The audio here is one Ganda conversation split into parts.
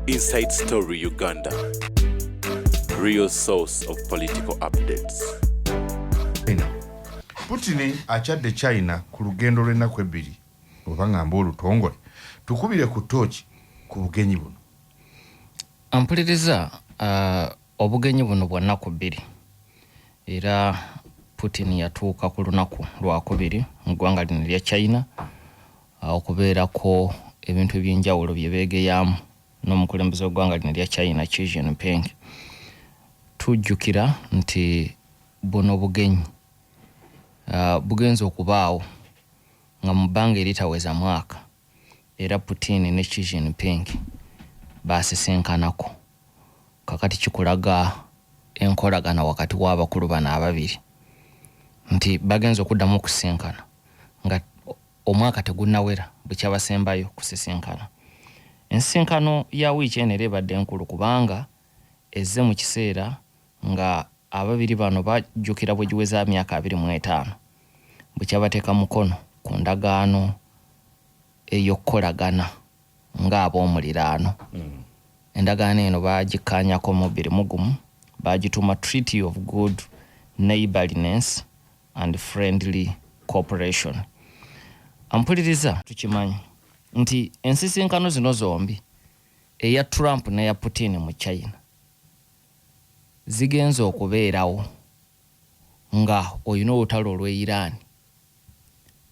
Inside Story Uganda. Real source of political updates. China. Putin akyadde China ku lugendo lw'ennaku 2, oba ngamba olutongole. Tukubire ku tooki ku bugenyi buno. Ampuliriza, obugenyi buno bwa nnaku 2, era Putin yatuuka ku lunaku lwakubiri mu ggwanga lino erya China, okubeerako ebintu ebyenjawulo bye beegeyamu n'omukulembeze w'eggwanga lino erya China, Xi Jinping. Tujjukira nti buno bugenyi bugenze okubaawo nga mu bbanga eritaweza mwaka era Putin ne Xi Jinping baasisinkanako. Kakati kikulaga enkolagana wakati w'abakulu bano ababiri, nti bagenze okuddamu okusisinkana nga omwaka tegunnawera bwekyabasembayo kusisinkana. Ensisinkano ya wiiki eno era ebadde nkulu kubanga ezze mu kiseera nga ababiri bano bajjukira bwe giweza myaka 25 bwe kyabateeka mukono ku ndagaano ey'okukolagana ng'ab'omuliraano. Endagaano eno bagikkaanyako mu 2001, bagituuma Treaty of Good Neighborliness and Friendly Cooperation. Ampuliriza, tukimanyi nti ensisinkano zino zombi, eya Trump n'eya Putin mu China, zigenza okubeerawo nga olina olutalo olw'e Iran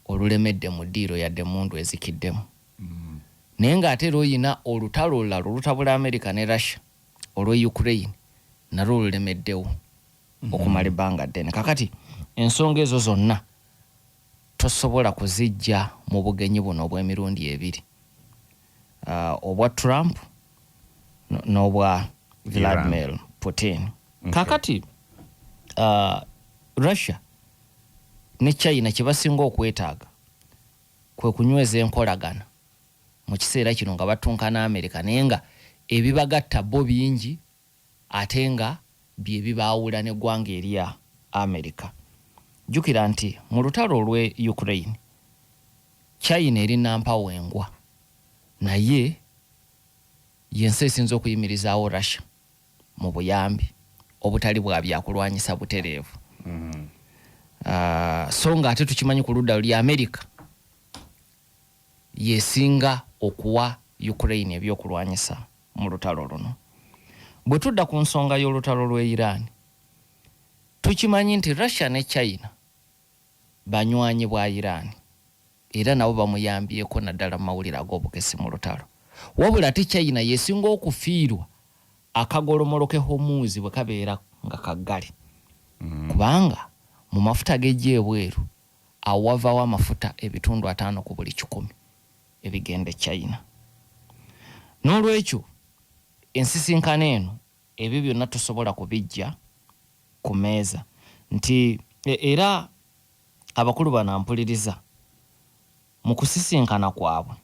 olulemedde mu ddiiro yadde mundu ezikiddemu, naye ng'ate era oyina olutalo olulala olutabula America ne Russia olw'e Ukraine, nalwo olulemeddewo okumala ebbanga ddene. Kakati ensonga ezo zonna tosobola kuzijja mu bugenyi buno obw'emirundi ebiri, obwa Trump n'obwa Vladimir Putin. Kakati Russia ne China kye basinga okwetaaga kwe kunyweza enkolagana mu kiseera kino nga batunkana America, naye nga ebibagatta bo bingi ate nga bye bibaawula n'eggwanga erya America. Jjukira nti mu lutalo olw'e Ukraine, China eri nampawengwa, naye yensi esinza okuyimirizaawo Russia mu buyambi obutali bwa byakulwanyisa butereevu. So nga ate tukimanyi ku ludda luli America yesinga okuwa Ukraine ebyokulwanyisa mu lutalo luno. Bwe tudda ku nsonga y'olutalo lw'e Iran, tukimanyi nti Russia ne China banywanyi bwa Iran, era nabo bamuyambyeko naddala mu mawulire ag'obukesi mu lutalo. Wabula ate China yesinga okufiirwa akagolomolo ke Hormuz bwe kabeera nga kaggale, kubanga mu mafuta g'ejja ebweru awo wavaawo amafuta 5% ku buli 100 ebigenda e China. N'olwekyo ensisinkano eno ebyo byonna tosobola kubijja ku mmeeza, nti era abakulu bano, ampuliriza, mu kusisinkana kwabwe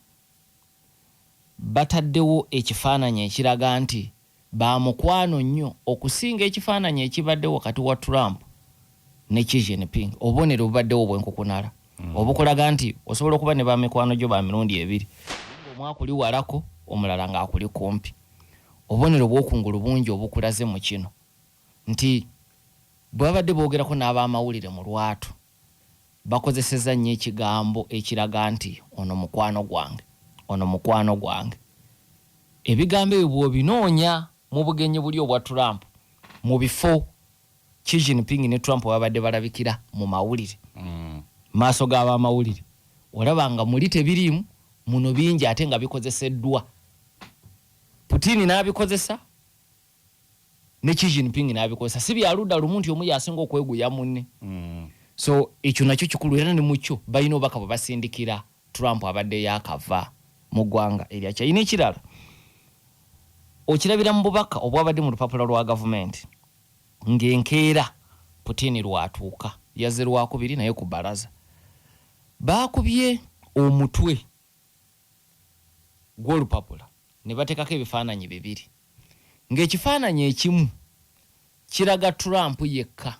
bataddewo ekifaananyi ekiraga nti bamukwano nnyo okusinga ekifaananyi ekibadde wakati wa Trump ne Xi Jinping. Obubonero bubaddewo obwenkukunala obukulaga nti osobola okuba ne bamikwano gyo ba mirundi ebiri, omu akuli walako, omulala ng'akuli kumpi. Obubonero bw'okungulu bungi obukulaze mu kino, nti bwe babadde boogerako n'abamawulire mu lwatu, bakozeseza nnyo ekigambo ekiraga nti ono mukwano gwange, ono mukwano gwange. Ebigambo ebyo bw'obinoonya mu bugenyi buli obwa Trump, mu bifo Xi Jinping ne Trump babadde balabikira mu mawulire, maaso g'abamawulire, olaba nga muli tebiriimu, muno bingi, ate nga bikozeseddwa Putin n'abikozesa ne Xi Jinping n'abikozesa. Si byaludda lumu nti omu yasinga okweguya munne. So ekyo nakyo kikulu, era ne mukyo balina obubaka bwe basindikira Trump abadde yakava mu ggwanga erya China. Ekirala okirabira mu bubaka obwabadde mu lupapula lwa gavumenti ng'enkeera Putin lwatuuka. Yazze lwakubiri, naye ku balaza baakubye omutwe gw'olupapula ne bateekako ebifaananyi bibiri, ng'ekifaananyi ekimu kiraga Trump yekka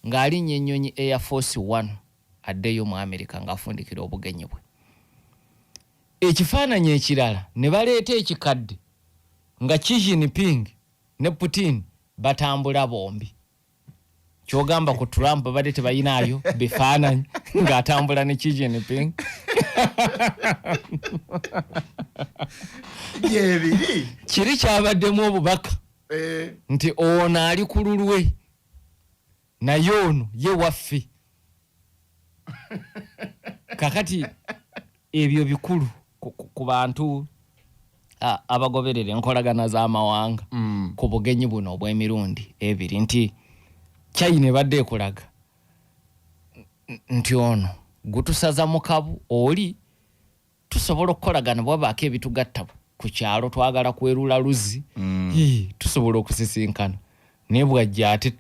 ng'alinnya ennyonyi Air Force One addeyo mu America ng'afundikira obugenyi bwe. Ekifaananyi ekirala ne baleeta ekikadde. Nga Xi Jinping ne Putin batambula bombi. Kyogamba ku Trump babadde tebayinaayo bifaananyi ng'atambula ne Xi Jinping? Gyebiri. Kiri kyabaddemu obubaka nti ono ali ku lulwe, naye ono ye waffe. Kakati ebyo bikulu ku bantu abagoberera enkolagana z'amawanga ku bugenyi buno obw'emirundi ebiri, nti China ebadde ekulaga nti ono gutusaza mu kabu, oli tusobola okukolagana bwabaako ebitugatta ku kyalo, twagala kwerula luzzi, tusobola okusisinkana, naye bwajja ate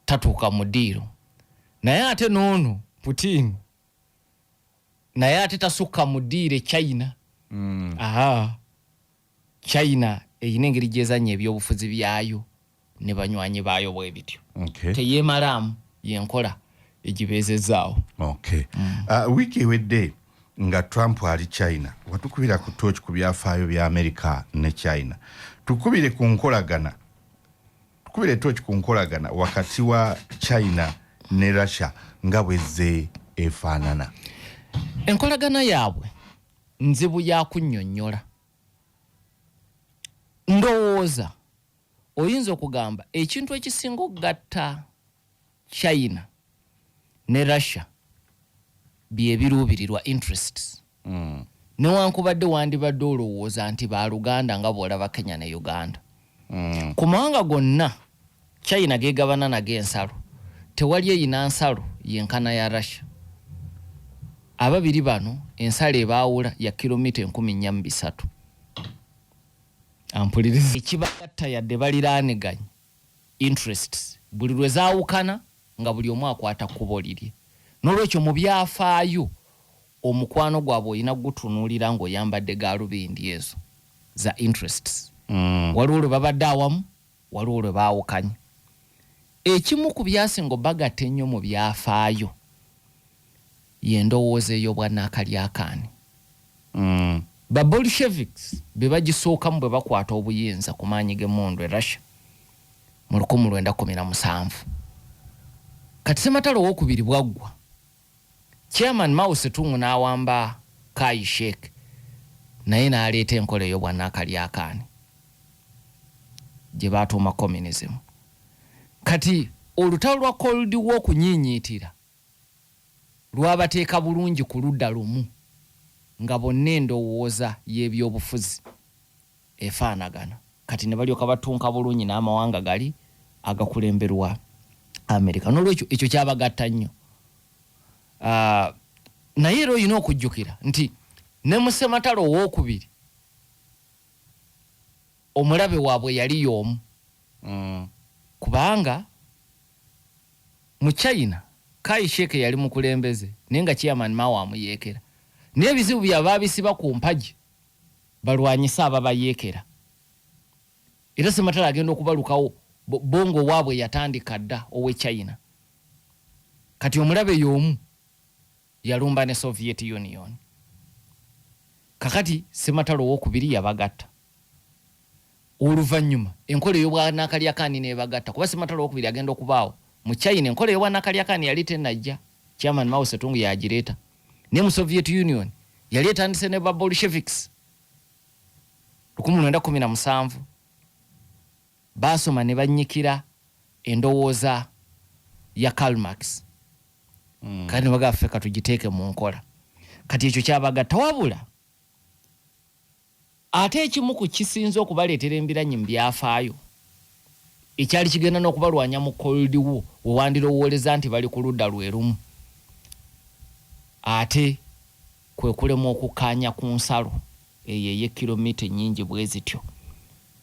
tatuuka mu ddiiro. Naye ate n'ono Putin naye ate tasukka mu ddiiro e China. Aha, China eyina engeri gyezannya ebyobufuzi byayo ne banywanyi baayo bwe bityo. Teyeemalaamu, yenkola egibeezezaawo. Okay. Wiiki ewedde nga Trump ali China, watukubira ku tooki ku byafaayo bya America ne China. Tukubire ku nkolagana, tukubire tooki ku nkolagana wakati wa China ne Russia nga bwezze efaanana. Enkolagana yaabwe nzibu ya kunnyonnyola. Ndowooza oyinza okugamba ekintu ekisinga okugatta China ne Russia byebiruubirirwa, interests. Newankubadde wandibadde olowooza nti baluganda nga bw'olaba Kenya ne Uganda. Ku mawanga gonna China gegabana nago ensalo, tewali eyina nsalo yenkana ya Russia. Ababiri bano ensalo ebaawula ya kilomita 4300. Ampuliriza, ekibagatta yadde baliraaniganye, interests buli lwe zaawukana nga buli omu akwata kkubo lirye. N'olwekyo mu byafaayo omukwano gwabwe olina gutunuulira ng'oyambadde gaalubindi ezo za interests. Waliwo lwe babadde awamu, waliwo lwe baawukanye. Ekimu ku byasinga obagatta ennyo mu byafaayo y'endowooza ey'obwannaakalyakaani. Ba Bolsheviks be bagisookamu bwe bakwata obuyinza ku maanyi g'emmundu e Russia mu 1917. Kati Ssematalo owokubiri bwaggwa, Chairman Mao Zedong n'awamba Kai Shek, naye n'aleeta enkola ey'obwannaakalyakaani gye baatuuma communism. Kati olutalo lwa Cold War okunyiinyiitira lwabateeka bulungi ku ludda lumu, nga bonna endowooza y'ebyobufuzi efaanagana. Kati ne balyoka batunka bulungi n'amawanga gali agakulemberwa Amerika. N'olwekyo ekyo kyabagatta nnyo. Naye era olina okujjukira nti ne mu Ssematalo owookubiri omulabe waabwe yali y'omu. Kubanga mu China Kai Shek yali mukulembeze, naye nga Chairman Mao amuyeekera, naye ebizibu byabwe baabisiba ku mpagi balwanyise ababayeekera. Era Ssematalo agenda okubalukawo, bongo waabwe yatandika dda ow'e China. Kati omulabe y'omu yalumba ne Soviet Union. Kakati Ssematalo owokubiri yabagatta. Oluvannyuma enkola ey'obwanakalyakaani n'ebagatta, kuba Ssematalo owokubiri agenda okubaawo mu China enkola ey'obwanakalyakaani yali tennajja, Chairman Mao Zedong yagireeta. Naye mu Soviet Union yali etandise ne ba Bolsheviks 1917. Baasoma ne bannyikira endowooza ya Karl Marx. Kati ne bagamba ffe katugiteeke mu nkola. Kati ekyo kyabagatta. Wabula ate ekimu ku kisinze okubaleetera embiranyi mu byafaayo, ekyali kigenda n'okubalwanya mu Cold War, we wandirowooleza nti bali ku ludda lwe lumu, ate kwe kulemwa okukkaanya ku nsalo eyo ey'ekilomita ennyingi bwe zityo,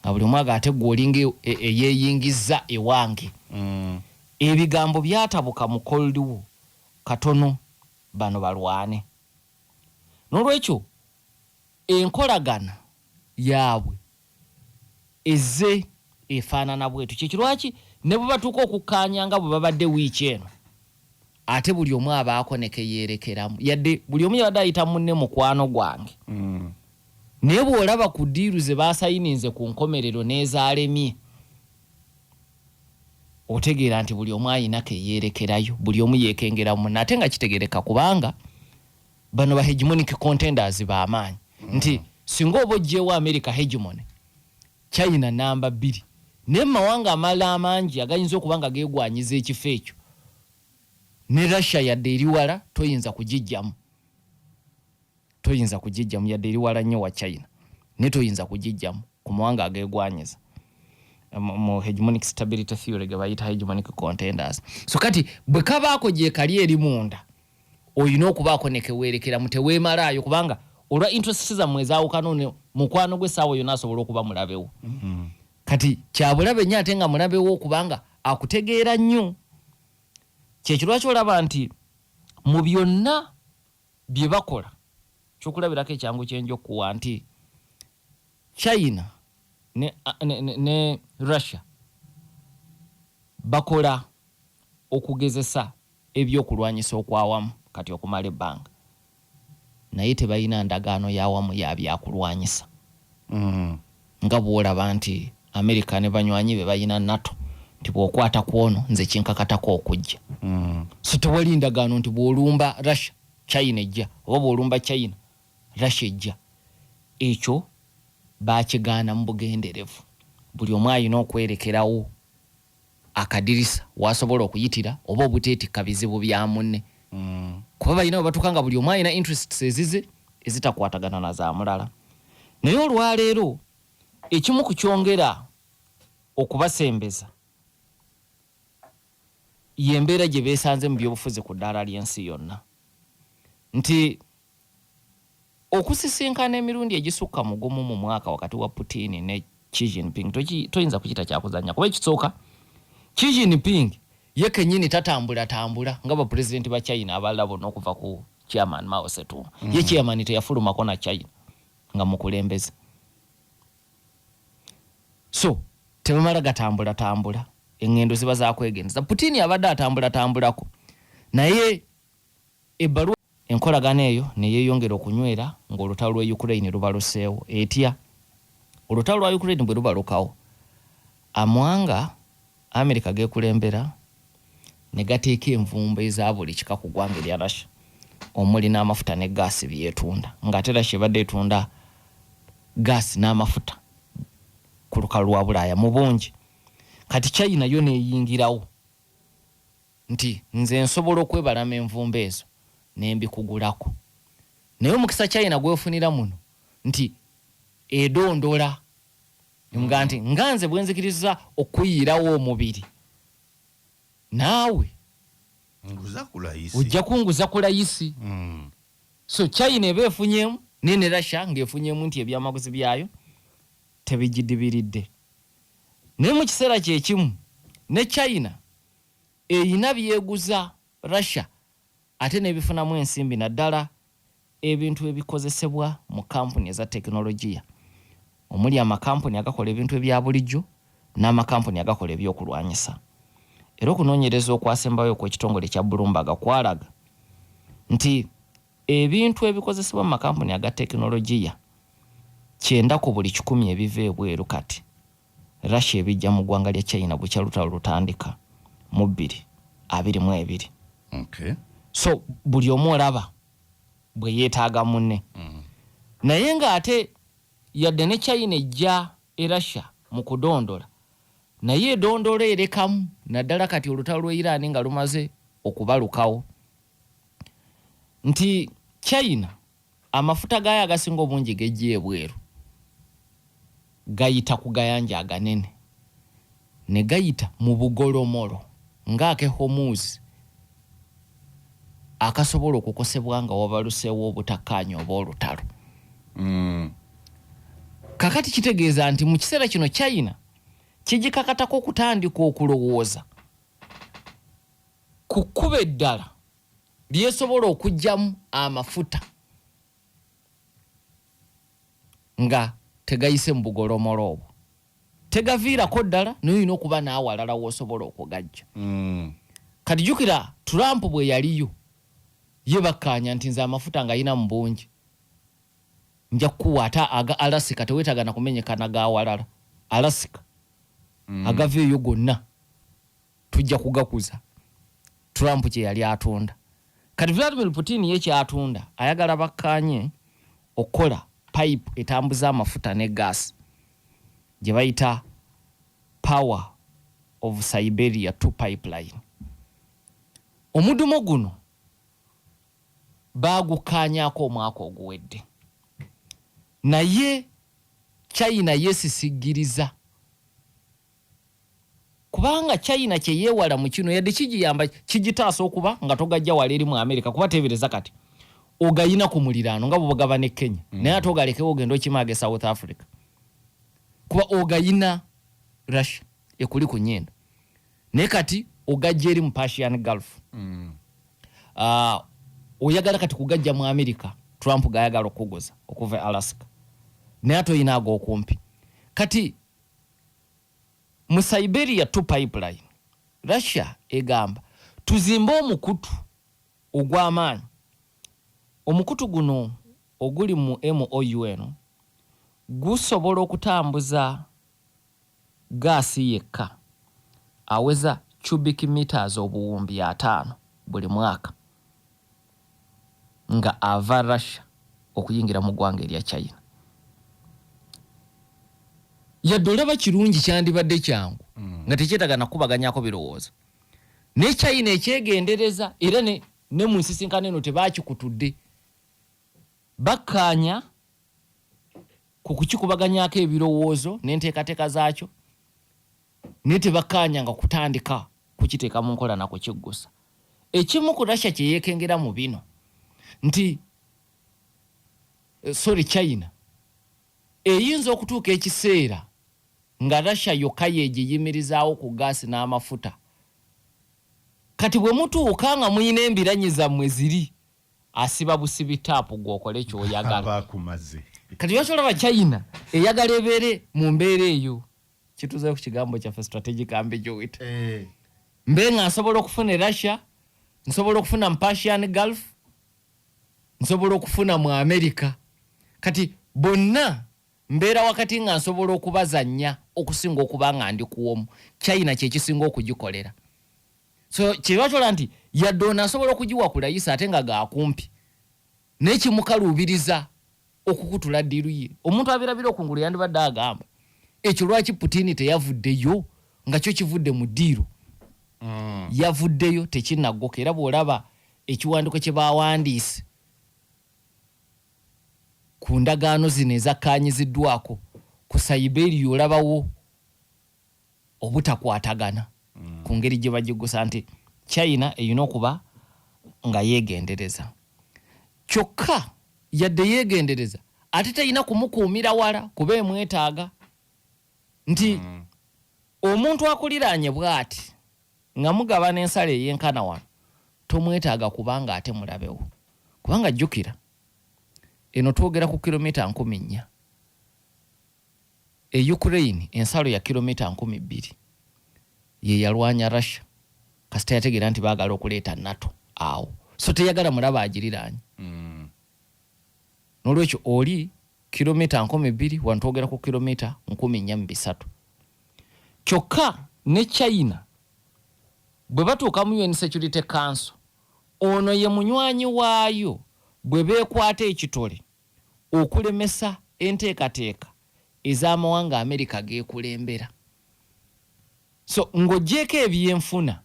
nga buli omu aga ate ggwe olinga eyeeyingizza ewange. Ebigambo byatabuka mu Cold War katono bano balwane. N'olwekyo enkolagana yaabwe ezze efaanana bwetyo. Kyekyo lwaki ne bwe batuuka okukkaanya nga bwe babadde wiiki eno, ate buli omu abaako ne keyeerekeramu, yadde buli omu yabadde ayita munne mukwano gwange. Naye bw'olaba ku deal ze basayininze ku nkomerero n'ezaalemye, otegeera nti buli omu ayina keyeerekerayo, buli omu yeekengera munne, ate nga kitegereka kubanga bano ba hegemonic contenders b'amaanyi. Nti singa oba oggyewo America hegemony, China namba 2, naye mu mawanga amalala amangi agayinza okuba nga geegwanyiza ekifo ekyo, ne Russia yadde eri wala toyinza kugiggyamu, toyinza kugiggyamu yadde eri wala nnyo wa China, naye toyinza kugiggyamu ku mawanga ageegwanyiza mu hegemonic stability theory ge bayita hegemonic contenders. So kati bwe kabaako gye kali eri munda, olina okubaako ne keweerekeramu, teweemalaayo, kubanga olwa interests zammwe ezaawukana, ono mukwano gw'essaawa yonna asobola okuba mulabewo. Kati kyabulabe nnyo ate nga mulabewo kubanga akutegeera nnyo. Kyekyo lwaki olaba nti mu byonna bye bakola, kyokulabirako ekyangu kyenja okuwa nti China ne Russia bakola okugezesa ebyokulwanyisa okwawamu kati okumala ebbanga, naye tebalina ndagaano yawamu ya byakulwanyisa. Nga bw'olaba nti America ne banywanyi be balina NATO, nti bw'okwata ku ono nze kinkakatako okujja. So tewali ndagaano nti bw'olumba Russia China ejja, oba bw'olumba China Russia ejja. Ekyo bakigaana mu bugenderevu. Buli omu alina okwerekerawo akadirisa wasobola okuyitira oba obuteetikka bizibu bya munne, kuba balina bwe batuuka nga buli omu alina interests ezize ezitakwatagana na za mulala. Naye olwaleero ekimu ku kyongera okubasembeza y'embeera gye beesanze mu byobufuzi ku ddaala ly'ensi yonna, nti okusisinkana emirundi egisukka mu gumu mu mwaka wakati wa Putin ne Xi Jinping toyinza kukiyita kyakuzannya, kuba ekisooka Xi Jinping ye kennyini tatambulatambula nga bapulezidenti ba China abalala bonna okuva ku chairman Mao Zedong. Ye chairman teyafulumako na China nga mukulembeze, so tebamala gatambulatambula, eŋŋendo ziba zakwegenza. Putin abadde atambulatambulako, naye ebbaluwa enkolagana eyo ne yeeyongera okunywera ng'olutalo lw'e Ukraine lubaluseewo. Etya? Olutalo lwa Ukraine bwe lubalukawo, amawanga America geekulembera ne gateeka envumbo eza buli kika ku ggwanga erya Russia, omuli n'amafuta ne gaasi byetunda, ng'ate Russia ebadde etunda gaasi n'amafuta ku lukalu lwa Bulaaya mu bungi. Kati China yo neeyingirawo nti nze nsobola okwebalama envumbo ezo ne mbikugulako. Naye omukisa China gwefunira muno nti edondola nga nti nga nze bwe nzikiriza okuyiirawo omubiri, naawe ojja kunguza ku layisi. So China eba efunyemu, naye ne Russia ng'efunyemu nti ebyamaguzi byayo tebigidibiridde. Naye mu kiseera kyekimu ne China eyina byeguza Russia ate n'ebifunamu ensimbi, naddala ebintu ebikozesebwa mu kampuni eza tekinologiya, omuli amakampuni agakola ebintu ebya bulijjo n'amakampuni agakola ebyokulwanyisa. Era okunoonyereza okwasembayo okw'ekitongole ekya Bloomberg kwalaga nti ebintu ebikozesebwa mu makampuni aga tekinologiya 90 ku buli 100 ebiva ebweru kati Russia ebijja mu ggwanga lya China bukya lutalo lutandika mu 2022. So buli omu olaba bwe yeetaaga munne. Naye ng'ate yadde ne China ejja e Russia mu kudondola, naye edondola erekamu, naddala kati olutalo lw'e Iran nga lumaze okubalukawo, nti China amafuta gaayo agasinga obungi gejja ebweru gayita ku gayanja aganene ne gayita mu bugolomolo ng'ake Hormuz akasobola okukosebwa nga wabaluseewo obutakkaanya oba olutalo. Kakati kitegeeza nti mu kiseera kino China kigikakatako okutandika okulowooza ku kkubo eddala lyesobola okuggyamu amafuta nga tegayise mu bugolomolo obwo. Tegaviirako ddala, naye olina okuba n'awalala w'osobola okugaggya. Kati jjukira Trump bwe yaliyo, ye bakkaanya nti nze amafuta ngayina mu bungi. Nja kukuwa ate aga Alaska, teweetaaga na kumenyekana gawalala. Alaska agava eyo gonna tujja kugakuza. Trump kye yali atunda. Kati Vladimir Putin ye kyatunda, ayagala bakkaanye okukola pipe etambuza amafuta ne gas gye bayita Power of Siberia 2 pipeline. Omudumo guno baagukkaanyaako omwaka oguwedde, naye China yeesisigiriza, kubanga China kyeyeewala mu kino, yadde kigiyamba, kigitaasa okuba nga togajja wala eri mu America, kuba teebereza kati ogayina ku muliraano nga bwebagaba ne Kenya, naye ate ogalekewo ogenda okimaaga e South Africa, kuba ogayina Russia ekuli ku nnyindo, naye kati ogajja eri mu Persian Gulf. Oyagala kati kugajja mu America, Trump gayagala okuguza okuva e Alaska, naye ate oyina ag'okumpi. Kati mu Siberia 2 pipeline, Russia egamba tuzimbe omukutu ogw'amaanyi. Omukutu guno oguli mu MOU eno gusobola okutambuza gaasi yekka aweza cubic meters 50,000 buli mwaka nga ava Russia okuyingira mu ggwanga erya China. Yadde olaba kirungi, kyandibadde kyangu nga tekyetaaga nakubaganyako birowoozo, naye China ekyegendereza, era ne mu nsisinkano eno tebakikutudde. Bakkaanya ku kukikubaganyako ebirowoozo n'enteekateeka zaakyo, naye tebakkaanya nga kutandika kukiteeka mu nkola nakukiggusa. Ekimu ku Russia kye yeekengera mu bino nti sorry, China eyinza okutuuka ekiseera nga Russia yokka yeegiyimirizaawo ku gaasi n'amafuta. Kati bwe mutuuka nga muyina embiranyi zammwe ziri asiba busibi taapu, gw'okole kyoyagala. Abakumaze. Kati lwaki olaba China eyagala ebeere mu mbeera eyo? Kituzeyo ku kigambo kyaffe strategic ambiguity. Mbe nga nsobola okufuna e Russia, nsobola okufuna mu Persian Gulf, nsobola okufuna mu America. Kati bonna mbeera wakati nga nsobola okubazannya okusinga okuba nga ndi kuwomu. China kyekisinga okugikolera. So kyebatola nti yadde ono asobola okugiwa ku layisi ate nga gakumpi, naye kimukaluubiriza okukutula deal ye. Omuntu abirabira okungulu yandibadde agamba ekyo, lwaki Putin teyavuddeyo nga kyo kivudde mu deal? Yavuddeyo tekinaggoka, era bw'olaba ekiwandiiko kye bawandiise ku ndagaano zino ezakkaanyiziddwako ku Siberia, olabawo obutakwatagana ku ngeri gye bagigusa, nti China erina okuba nga yeegendereza. Kyokka yadde yeegendereza, ate terina kumukuumira wala, kuba emwetaaga, nti omuntu akuliraanye bw'ati nga mugabana ensalo ey'enkana wano tomwetaaga, kubanga ate mulabewo, kubanga jjukira eno twogera ku kilomita 4,000. E Ukraine ensalo ya kilomita 2,000 ye yalwanya Russia kasita yategeera nti baagala okuleeta NATO awo, so teyagala mulaba agiriraanye. N'olwekyo oli kilomita 2,000, wano twogera ku kilomita 4,300. Kyokka ne China bwe batuuka mu UN Security Council, ono ye munywanyi waayo, bwe beekwata ekitole okulemesa enteekateeka ez'amawanga Amerika geekulembera. So ng'oggyeko ebyenfuna,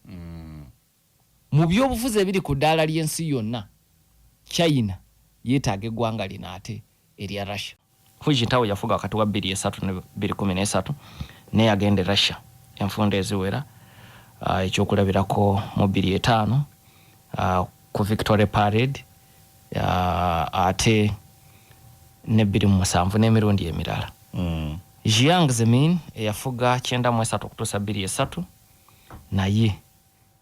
mu byobufuzi ebiri ku ddaala ly'ensi yonna, China yeetaaga eggwanga lino ate erya Russia. Hu Jintao yafuga wakati wa 2003 ne 2013, naye yagenda e Russia enfunda eziwera, ekyokulabirako mu 2005 ku Victory Parade, ate ne 2007 n'emirundi emirala. Jiang Zemin eyafuga 93 okutuusa 2003, naye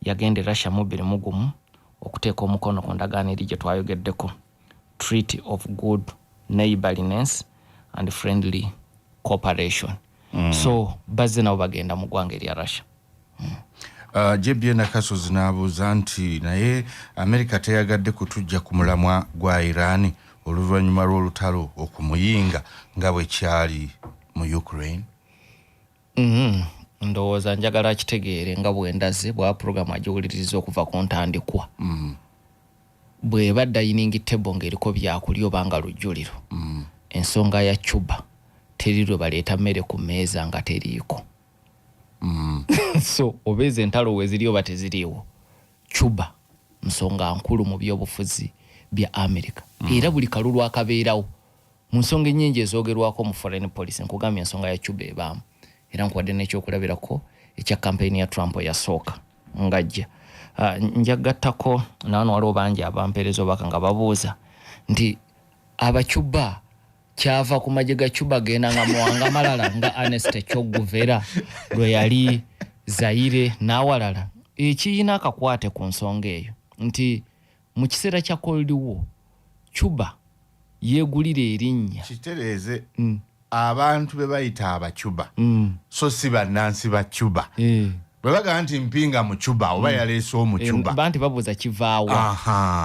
yagenda e Russia mu 2001 okuteeka omukono ku ndagaano eri gye twayogeddeko, Treaty of Good Neighborliness and Friendly Cooperation. So bazze nabo bagenda mu ggwanga erya Russia. JB Nakasozi n'abuuza nti naye Amerika teyagadde kutujja ku mulamwa gwa Iran. Oluvannyuma lw'olutalo okumuyinga nga bwe kyali mu Ukraine? Ndowooza njagala akitegeere nga bwendaze bwa puroguramu agiwuliriza okuva ku ntandikwa. Bw'eba dining table ng'eriko byakulya oba nga lujjuliro, ensonga ya Cuba teri lwe baleeta mmere ku mmeeza nga teriiko. So oba ezo entalo weeziri oba teziriiwo, Cuba nsonga nkulu mu byobufuzi bya America. Era buli kalulu akabeerawo, mu nsonga ennyingi ezoogerwako mu foreign policy, nkugambye ensonga ya Cuba ebaamu. Era nkuwadde n'ekyokulabirako ekya kampeyini ya Trump eyasooka ng'ajja. Njagattako nawano waliwo bangi abampeereza obubaka nga babuuza nti Abacuba kyava ku magye ga Cuba genda nga mawanga malala nga Ernest Che Guevara lwe yali Zaire n'awalala. Ekiyina akakwate ku nsonga eyo nti mu kiseera kya Cold War, Cuba yeegulira erinnya. Kitereeze. Abantu be bayita Abacuba, so si bannansi ba Cuba. Bwe bagamba nti mpinga mu Cuba oba yaleese Omucuba. Banti babuuza kivaawa.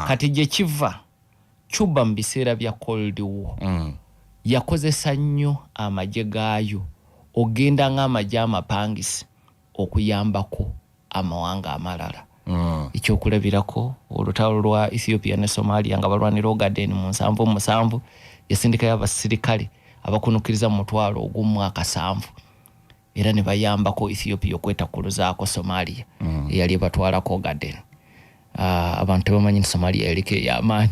Kati gye kiva, Cuba mu biseera bya Cold War yakozesa nnyo amagye gaayo ogenda ng'amagye amapangisi okuyambako amawanga amalala. Ekyokulabirako, olutalo lwa Ethiopia ne Somalia nga balwanira Ogaden mu 77, yasindikayo abasirikale abakunukiriza mu 17,000 era ne bayambako Ethiopia okwetakkuluzaako Somalia eyali ebatwalako Ogaden. Abantu tebamanyi nti Somalia yaliko ey'amaanyi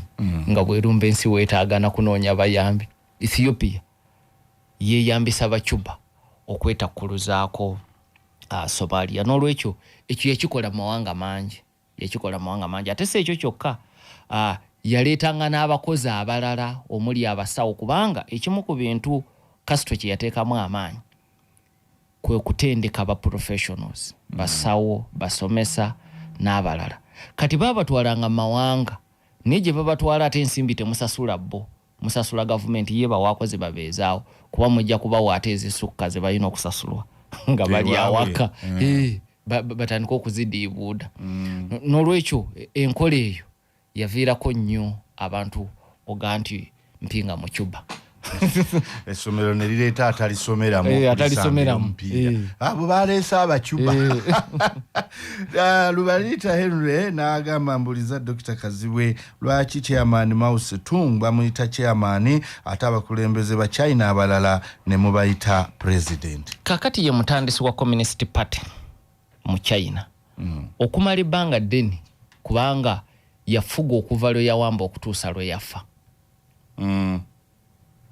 nga bwerumba ensi weetaagana kunoonya bayambi. Ethiopia yeeyambisa Bacuba okwetakkuluzaako Somalia. N'olwekyo ekyo yakikola mu mawanga mangi, yakikola mu mawanga mangi. Ate si ekyo kyokka, yaleetanga n'abakozi abalala omuli abasawo, kubanga ekimu ku bintu Castro kye yateekamu amaanyi kwe kutendeka ba professionals, basawo, basomesa n'abalala. Kati baabatwalanga mu mawanga, naye gye babatwala ate ensimbi temusasula bo, musasula gavumenti ye bawaako ze babeezaawo, kuba mujja kubawa ate ezisukka ze balina okusasulwa nga bali awaka. Batandika okuzidiibuuda. N'olwekyo enkola eyo yaviirako nnyo abantu oga nti mpinga mu Cuba. Essomero ne lireeta atalisomeramu. Atalisomeramu. Omupiira. Abo baleese Abacuba. Lubalita Henry n'agamba, mbuliza Dr Kazibwe, lwaki Chairman Mao Zedong bamuyita chairman ate abakulembeze ba China abalala ne mubayita president? Kakati ye mutandisi wa Communist Party mu China okumala ebbanga ddene, kubanga yafuga okuva lwe yawamba okutuusa lwe yafa.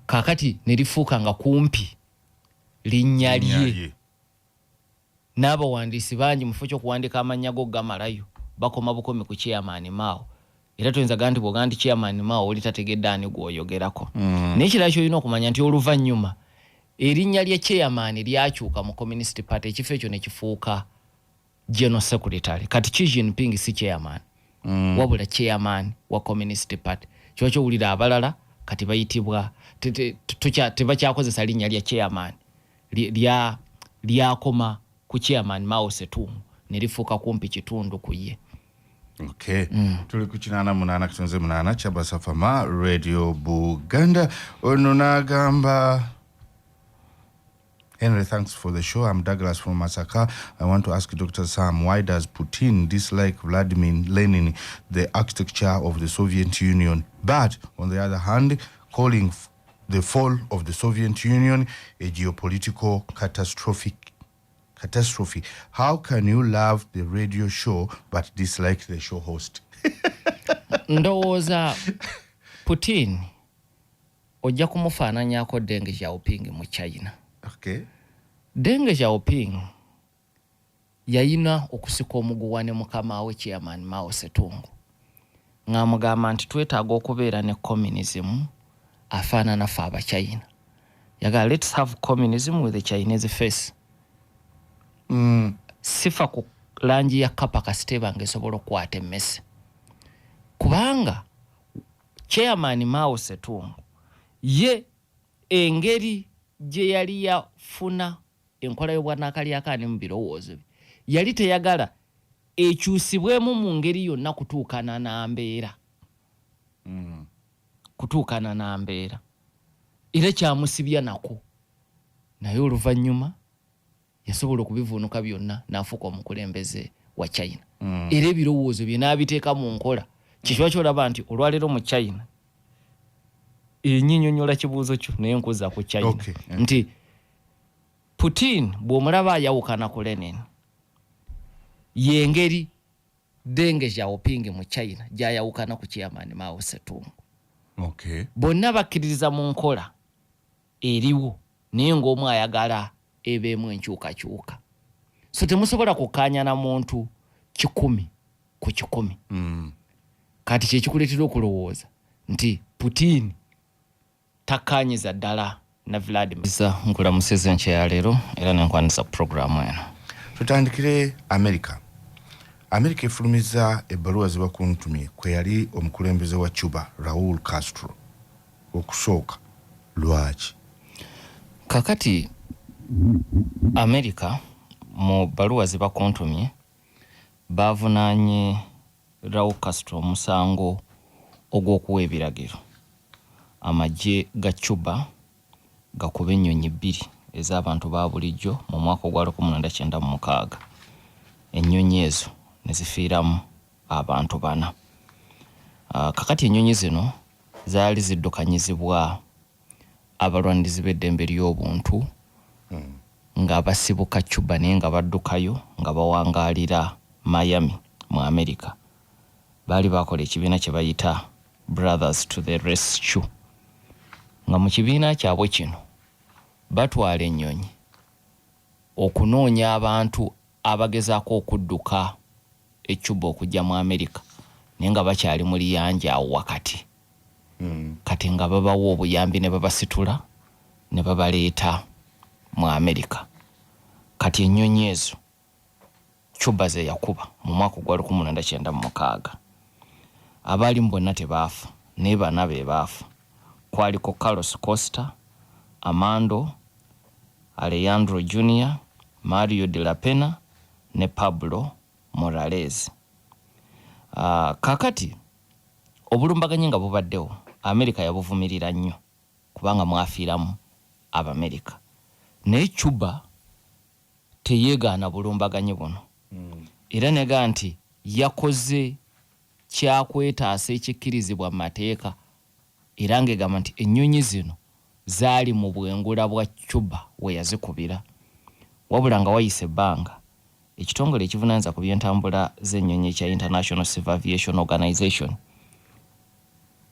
Kakati ne lifuuka nga kumpi linnya lye. Lye. N'abawandiisi bangi mu kifo ky'okuwandiika amannya go gamalayo bakoma bukomi ku Chairman Mao. Era toyinza gaa nti bw'ogaa nti Chairman Mao oli tategedde ani gw'oyogerako. Naye ekirala ky'olina okumanya nti oluvannyuma erinnya lya chairman lyakyuka mu Communist Party, ekifo ekyo ne kifuuka general secretary. Kati Xi Jinping si chairman, wabula chairman wa Communist Party. Kiba kyowulira abalala kati bayitibwa tebakyakozesa linnya lya chairman. Lyakoma ku Chairman Mao Zedong ne lifuuka kumpi kitundu ku ye. Okay. Tuli ku 88.8 Kyabasafama Radio Buganda. Ono n'agamba, Henry, thanks for the show. I'm Douglas from Masaka. I want to ask Dr. Sam, why does Putin dislike Vladimir Lenin, the architecture of the Soviet Union? But on the other hand, calling the fall of the Soviet Union a geopolitical catastrophic catastrophe. How can you love the radio show but dislike the show host? Ndowooza Putin ojja kumufaananyako Deng Xiaoping mu China. Deng Xiaoping yayina okusika omuguwa ne mukama we Chairman Mao Zedong ng'amugamba nti twetaaga okubeera ne communism afaanana ffe Abachina. Yagala, "Let's have communism with a Chinese face." Sifa ku langi ya kapa kasita eba ng'esobola okukwata emmese, kubanga Chairman Mao Zedong ye engeri gye yali yafuna enkola y'obwannakalyakaani mu birowoozo bye, yali teyagala ekyusibwemu mu ngeri yonna kutuukana na mbeera. Kutuukana na mbeera, era kyamusibya nako, naye oluvannyuma yasobola okubivuunuka byonna n'afuuka omukulembeze wa China. Era ebirowoozo bye n'abiteeka mu nkola. Kikiba kyolaba nti olwaleero mu China, enyinyonyola kibuuzo kyo naye nkuza ku China, nti Putin bw'omulaba ayawukana ku Lenin, yengeri Deng Xiaoping mu China gyayawukana ku chairman Mao Zedong. Bonna bakkiririza mu nkola eriwo, naye ng'omu ayagala ebeemu enkyukakyuka. So temusobola kukkaanya na muntu 100%. Kati kyekikuleetera okulowooza nti Putin takkaanyiza ddala na Vladimir. Nkulamusiza enkya ya leero era nenkwaniza puroguramu eno. Tutandikire America. America efulumiza ebbaluwa zibakuntumye kwe yali omukulembeze wa Cuba, Raul Castro. Okusooka, lwaki? Kakati America mu bbaluwa zibakuntumye bavunaanye Raul Castro omusango ogw'okuwa ebiragiro amagye ga Cuba gakuba ennyonyi bbiri ez'abantu ba bulijjo mu mwaka ogwa 1996, ennyonyi ezo ne zifiiramu abantu bana. Kakati ennyonyi zino zaali ziddukanyizibwa abalwanirizi b'eddembe ly'obuntu nga basibuka Cuba, naye nga baddukayo nga bawangaalira Miami mu America. Baali bakola ekibiina kye bayita Brothers to the Rescue, nga mu kibiina kyabwe kino batwala ennyonyi okunoonya abantu abagezaako okudduka e Cuba okujja mu America, naye nga bakyali mu liyanja awo wakati. Kati nga babawa obuyambi ne babasitula ne babaleeta mu America. Kati ennyonyi ezo Cuba ze yakuba mu mwaka ogwa 1996, abaalimu bonna tebaafa, naye bana be baafa. Kwaliko Carlos Costa, Armando Alejandro Junior, Mario de la Pena ne Pablo Morales. Kakati obulumbaganyi nga bubaddewo, Amerika yabuvumirira nnyo kubanga mwafiiramu Abamerika, naye Cuba teyeegaana bulumbaganyi buno era nega nti yakoze kyakwetaasa ekikkirizibwa mu mateeka, era ng'egamba nti ennyonyi zino zaali mu bwengula bwa Cuba we yazikubira. Wabula nga wayise ebbanga, ekitongole ekivunaanyizibwa ku byentambula z'ennyonyi ekya International Civil Aviation Organization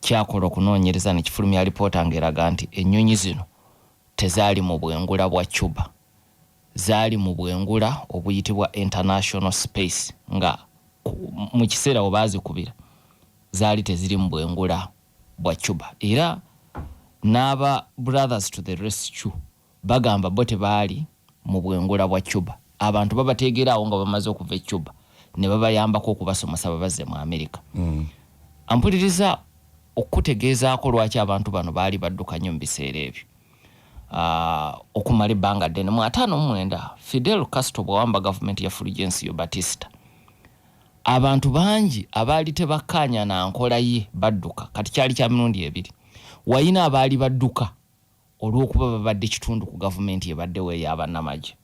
kyakola okunoonyereza ne kifulumya alipoota ng'eraga nti ennyonyi zino tezaali mu bwengula bwa Cuba, zaali mu bwengula obuyitibwa international space, nga mu kiseera we baazikubira zaali teziri mu bwengula bwa Cuba. Era n'aba Brothers to the Rescue bagamba bo tebaali mu bwengula bwa Cuba. Abantu babateegeraawo nga bamaze okuva e Cuba ne babayambako okubasomesa babazze mu America. Ampuliriza, okutegeezaako lwaki abantu bano baali badduka nnyo mu biseera ebyo okumala ebbanga ddene. Mu 59, Fidel Castro bw'awamba gavumenti ya Fulgencio Batista, abantu bangi abaali tebakkaanya na nkola ye badduka. Kati kyali kya mirundi ebiri: wayina abaali badduka olw'okuba babadde kitundu ku gavumenti ebaddewo ey'abannamagye,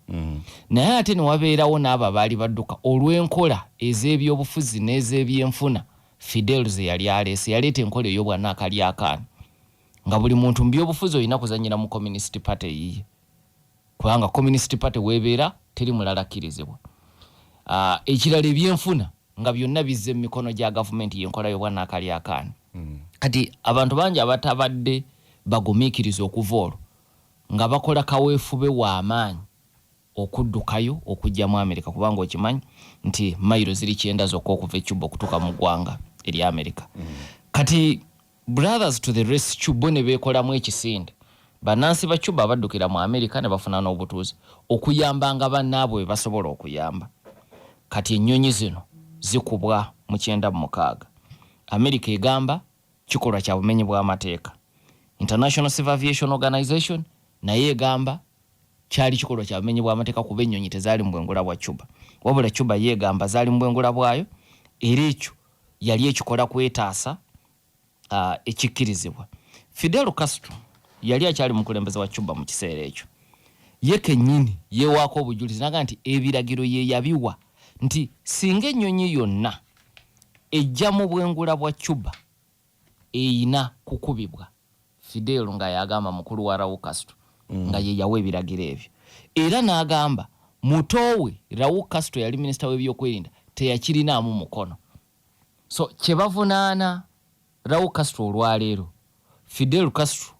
naye ate ne wabeerawo n'abo abaali badduka olw'enkola ez'ebyobufuzi n'ez'ebyenfuna Fidel ze yali aleese. Yaleeta enkola ey'obwannaakalyakaani, nga buli muntu mu byobufuzi olina kuzannyira mu Communist Party eyiye, kubanga Communist Party weebeera teri mulala akkirizibwa. Ekirala, ebyenfuna nga byonna bizze mu mikono gya gavumenti, y'enkola y'obwannaakalyakaani. Kati abantu bangi abatabadde bagumiikiriza okuva olwo nga bakola kaweefube w'amaanyi okuddukayo okujja mu Amerika, kubanga okimanyi nti mayiro ziri 90 zokka okuva e Cuba okutuuka mu ggwanga erya Amerika. Kati Brothers to the Rescue bo ne beekolamu ekisinde, bannansi ba Cuba abaddukira mu Amerika ne bafuna n'obutuuze, okuyambanga bannaabwe bwe basobola okuyamba. Kati ennyonyi zino zikubwa mu 96, Amerika egamba kikolwa kya bumenyi bw'amateeka. International Civil Aviation Organization naye egamba kyali kikolwa kya bumenyi bw'amateeka kuba ennyonyi tezaali mu bwengula bwa Cuba. Wabula Cuba ye egamba zaali mu bwengula bwayo, era ekyo yali ekikola kwetaasa. Ekikkirizibwa, Fidel Castro yali akyali mukulembeze wa Cuba mu kiseera ekyo. Ye kennyini yeewaako obujulizi naga nti ebiragiro ye yabiwa nti singa ennyonyi yonna ejja mu bwengula bwa Cuba eyina kukubibwa. Fidel nga yagamba mukulu wa Raul Castro nga ye yawa ebiragiro ebyo, era n'agamba mutoowe Raul Castro yali minisita w'ebyokwerinda teyakirinaamu mukono. So kyebavunaana Raul Castro olwaleero, Fidel Castro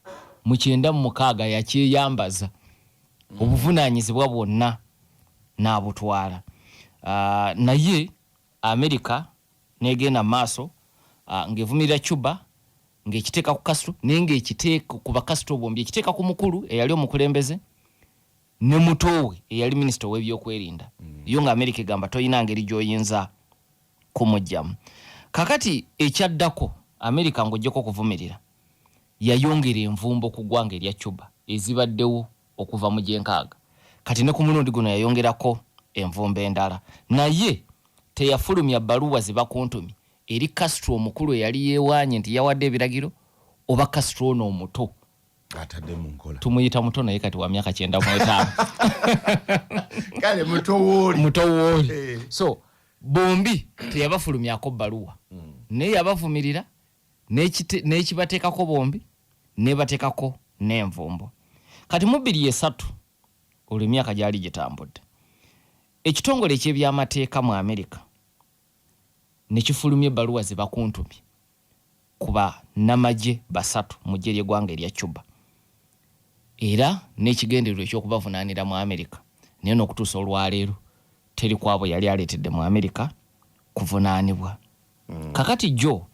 mu 96 yakyeyambaza obuvunaanyizibwa bwonna n'abutwala. Naye America negenda maaso ng'evumirira Cuba, ng'ekiteeka ku Castro, naye ng'ekiteeka ku Bacastro bombi, ekiteeka ku mukulu eyali omukulembeze ne mutoowe eyali minisita ow'ebyokwerinda. Yo nga America egamba toyina ngeri gy'oyinza kumuggyamu. Kakati ekyaddako, America ng'oggyeko okuvumirira, yayongera envumbo ku ggwanga erya Cuba ezibaddewo okuva mu gyenkaaga. Kati ne ku mulundi guno yayongerako envumbo endala, naye teyafulumya bbaluwa zibakuntumye eri Castro omukulu eyali yeewaanye nti yawadde ebiragiro oba Castro ono omuto. Atadde mu nkola. Tumuyita muto naye kati wa myaka 95. Kale muto wooli. Muto wooli. So bombi teyabafulumyako bbaluwa, naye yabavumirira n'ekibateekako bombi, nebateekako n'envumbo. Kati mu 2003, olwo emyaka gyali gitambudde, ekitongole ekyebyamateeka mu Amerika ne kifulumya ebbaluwa ze bakuntumye ku bannamagye basatu mu ggye ly'eggwanga erya Cuba, era n'ekigendererwa ekyokubavunaanira mu Amerika. Naye n'okutuusa olwaleero teri kwabo yali aleetedde mu Amerika kuvunaanibwa. Kakati jo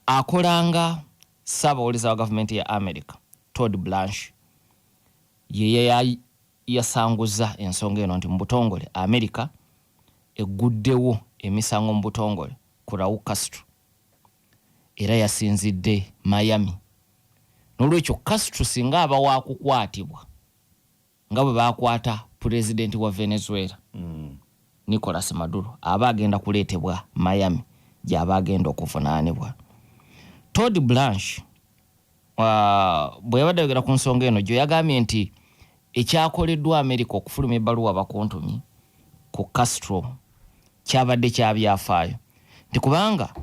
akolanga ssaabawoleza wa gavumenti ya America, Todd Blanche, ye yasanguza ensonga eno nti mu butongole America egguddewo emisango mu butongole ku Raul Castro, era yasinzidde Miami. N'olwekyo Castro singa aba wakukwatibwa nga bwe bakwata pulezidenti wa Venezuela Nicolas Maduro, aba agenda kuleetebwa Miami gy'aba agenda okuvunaanibwa. Todd Blanche bwe yabadde ayogera ku nsonga eno gyo, yagambye nti ekyakoleddwa America okufulumya ebbaluwa bakuntumye ku Castro kyabadde kyabyafaayo, nti kubanga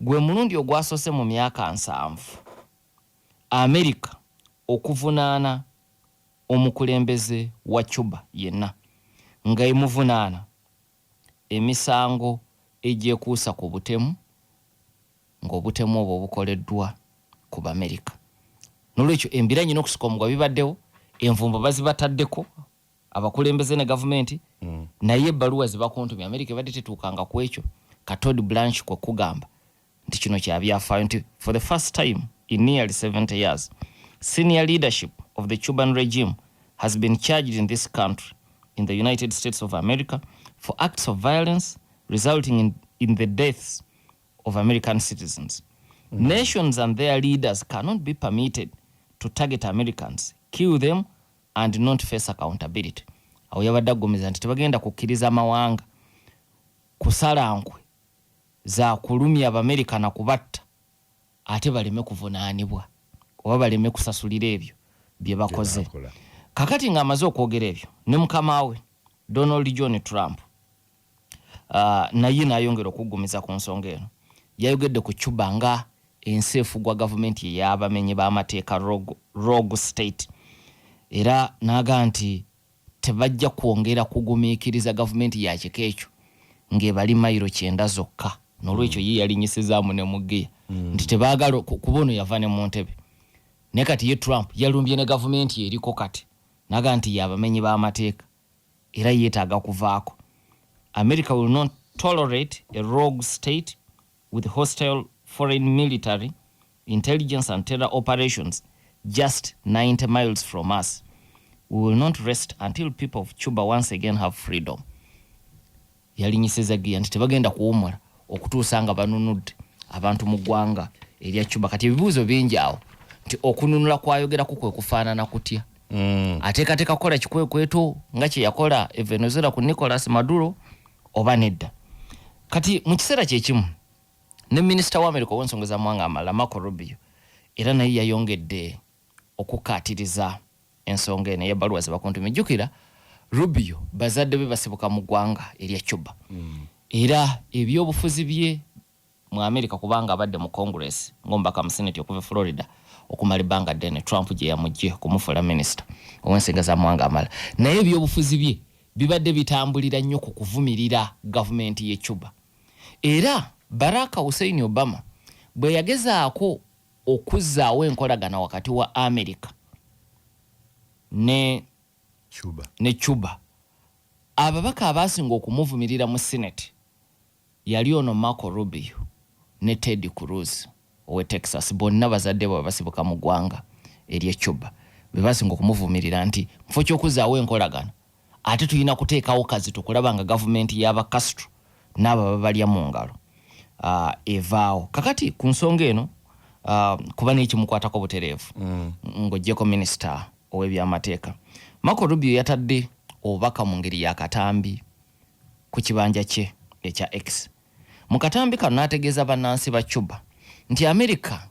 gwe mulundi ogwasoose mu myaka 70 America okuvunaana omukulembeze wa Cuba yenna, nga emuvunaana emisango egyekuusa ku butemu, ng'obutemu obwo bukoleddwa ku Bamerika. Nolwekyo embiranye n'okusika omugwa bibaddewo, envumbo bazibataddeko abakulembeze ne gavumenti, naye ebbaluwa zibakuntumye Amerika ebadde tetuukanga ku ekyo. Ka Todd Blanche kwe kugamba nti kino kyabyafaayo, nti for the first time in nearly 70 years, senior leadership of the Cuban regime has been charged in this country, in the United States of America, for acts of violence resulting in the deaths of American citizens. Nations and their leaders cannot be permitted to target Americans, kill them and not face accountability. Awo yabadde aggumiza nti tebagenda kukkiriza amawanga kusala nkwe za kulumya Abamerika na kubatta ate baleme kuvunaanibwa oba baleme kusasulira ebyo bye bakoze. Bakola. Kakati ng'amaze okwogera ebyo, ne mukama we Donald John Trump naye n'ayongera okuggumiza ku nsonga eno. Yayogedde ku Cuba nga ensi efugwa gavumenti ey'abamenyi b'amateeka, rogue state, era n'aga nti tebajja kwongera kugumiikiriza gavumenti ya kika ekyo ng'ebali mayiro 90 zokka. N'olwekyo ye yalinyisizaamu ne mugiya nti tebaagala kuba ono yava ne mu ntebe. Naye kati ye Trump yalumbye ne gavumenti eriko kati, naga nti y'abamenyi b'amateeka era yeetaaga kuvaako. America will not tolerate a rogue state with hostile foreign military, intelligence and terror operations just 90 miles from us. We will not rest until people of Cuba once again have freedom. Yalinyisiza giya nti tebagenda kuwumula okutuusa nga banunudde abantu mu ggwanga erya Cuba. Kati ebibuuzo bingi awo nti okununula kwayogerako kwe kufaanana kutya? Ateekateeka kukola kikwekweto nga kye yakola e Venezuela ku Nicolas Maduro oba nedda? Kati mu kiseera kyekimu Ne minisita wa Amerika ow'ensonga z'amawanga amalala, Marco Rubio, era naye yayongedde okukaatiriza ensonga eno ey'ebbaluwa ze bakuntumye. Jjukira Rubio bazadde be basibuka mu ggwanga erya Cuba, era ebyobufuzi bye mu Amerika, kubanga abadde mu Congress ng'omubaka mu Senate okuva e Florida okumala ebbanga ddene, Trump gye yamugye okumufuula minisita ow'ensinga z'amawanga amalala, naye ebyobufuzi bye bibadde bitambulira nnyo ku kuvumirira gavumenti y'e Cuba. Era Barack Hussein Obama bwe yagezaako okuzzaawo enkolagana wakati wa Amerika ne Cuba, ne Cuba, ababaka abaasinga okumuvumirira mu Senate yali ono Marco Rubio ne Ted Cruz owe Texas. Bonna bazadde bwe basibuka mu ggwanga ery'e Cuba. Be basinga okumuvumirira nti mufo ky'okuzzaawo enkolagana, ate tulina kuteekawo kazito kulaba nga gavumenti y'aba Castro n'abo ababalya mu ngalo evaawo. Kakati ku nsonga eno, kuba n'ekimukwatako butereevu, ng'oggyeko minisita ow'ebyamateeka, Marco Rubio yatadde obubaka mu ngeri ya katambi ku kibanja kye ekya X. Mu katambi kano n'ategeeza bannansi ba Cuba nti Amerika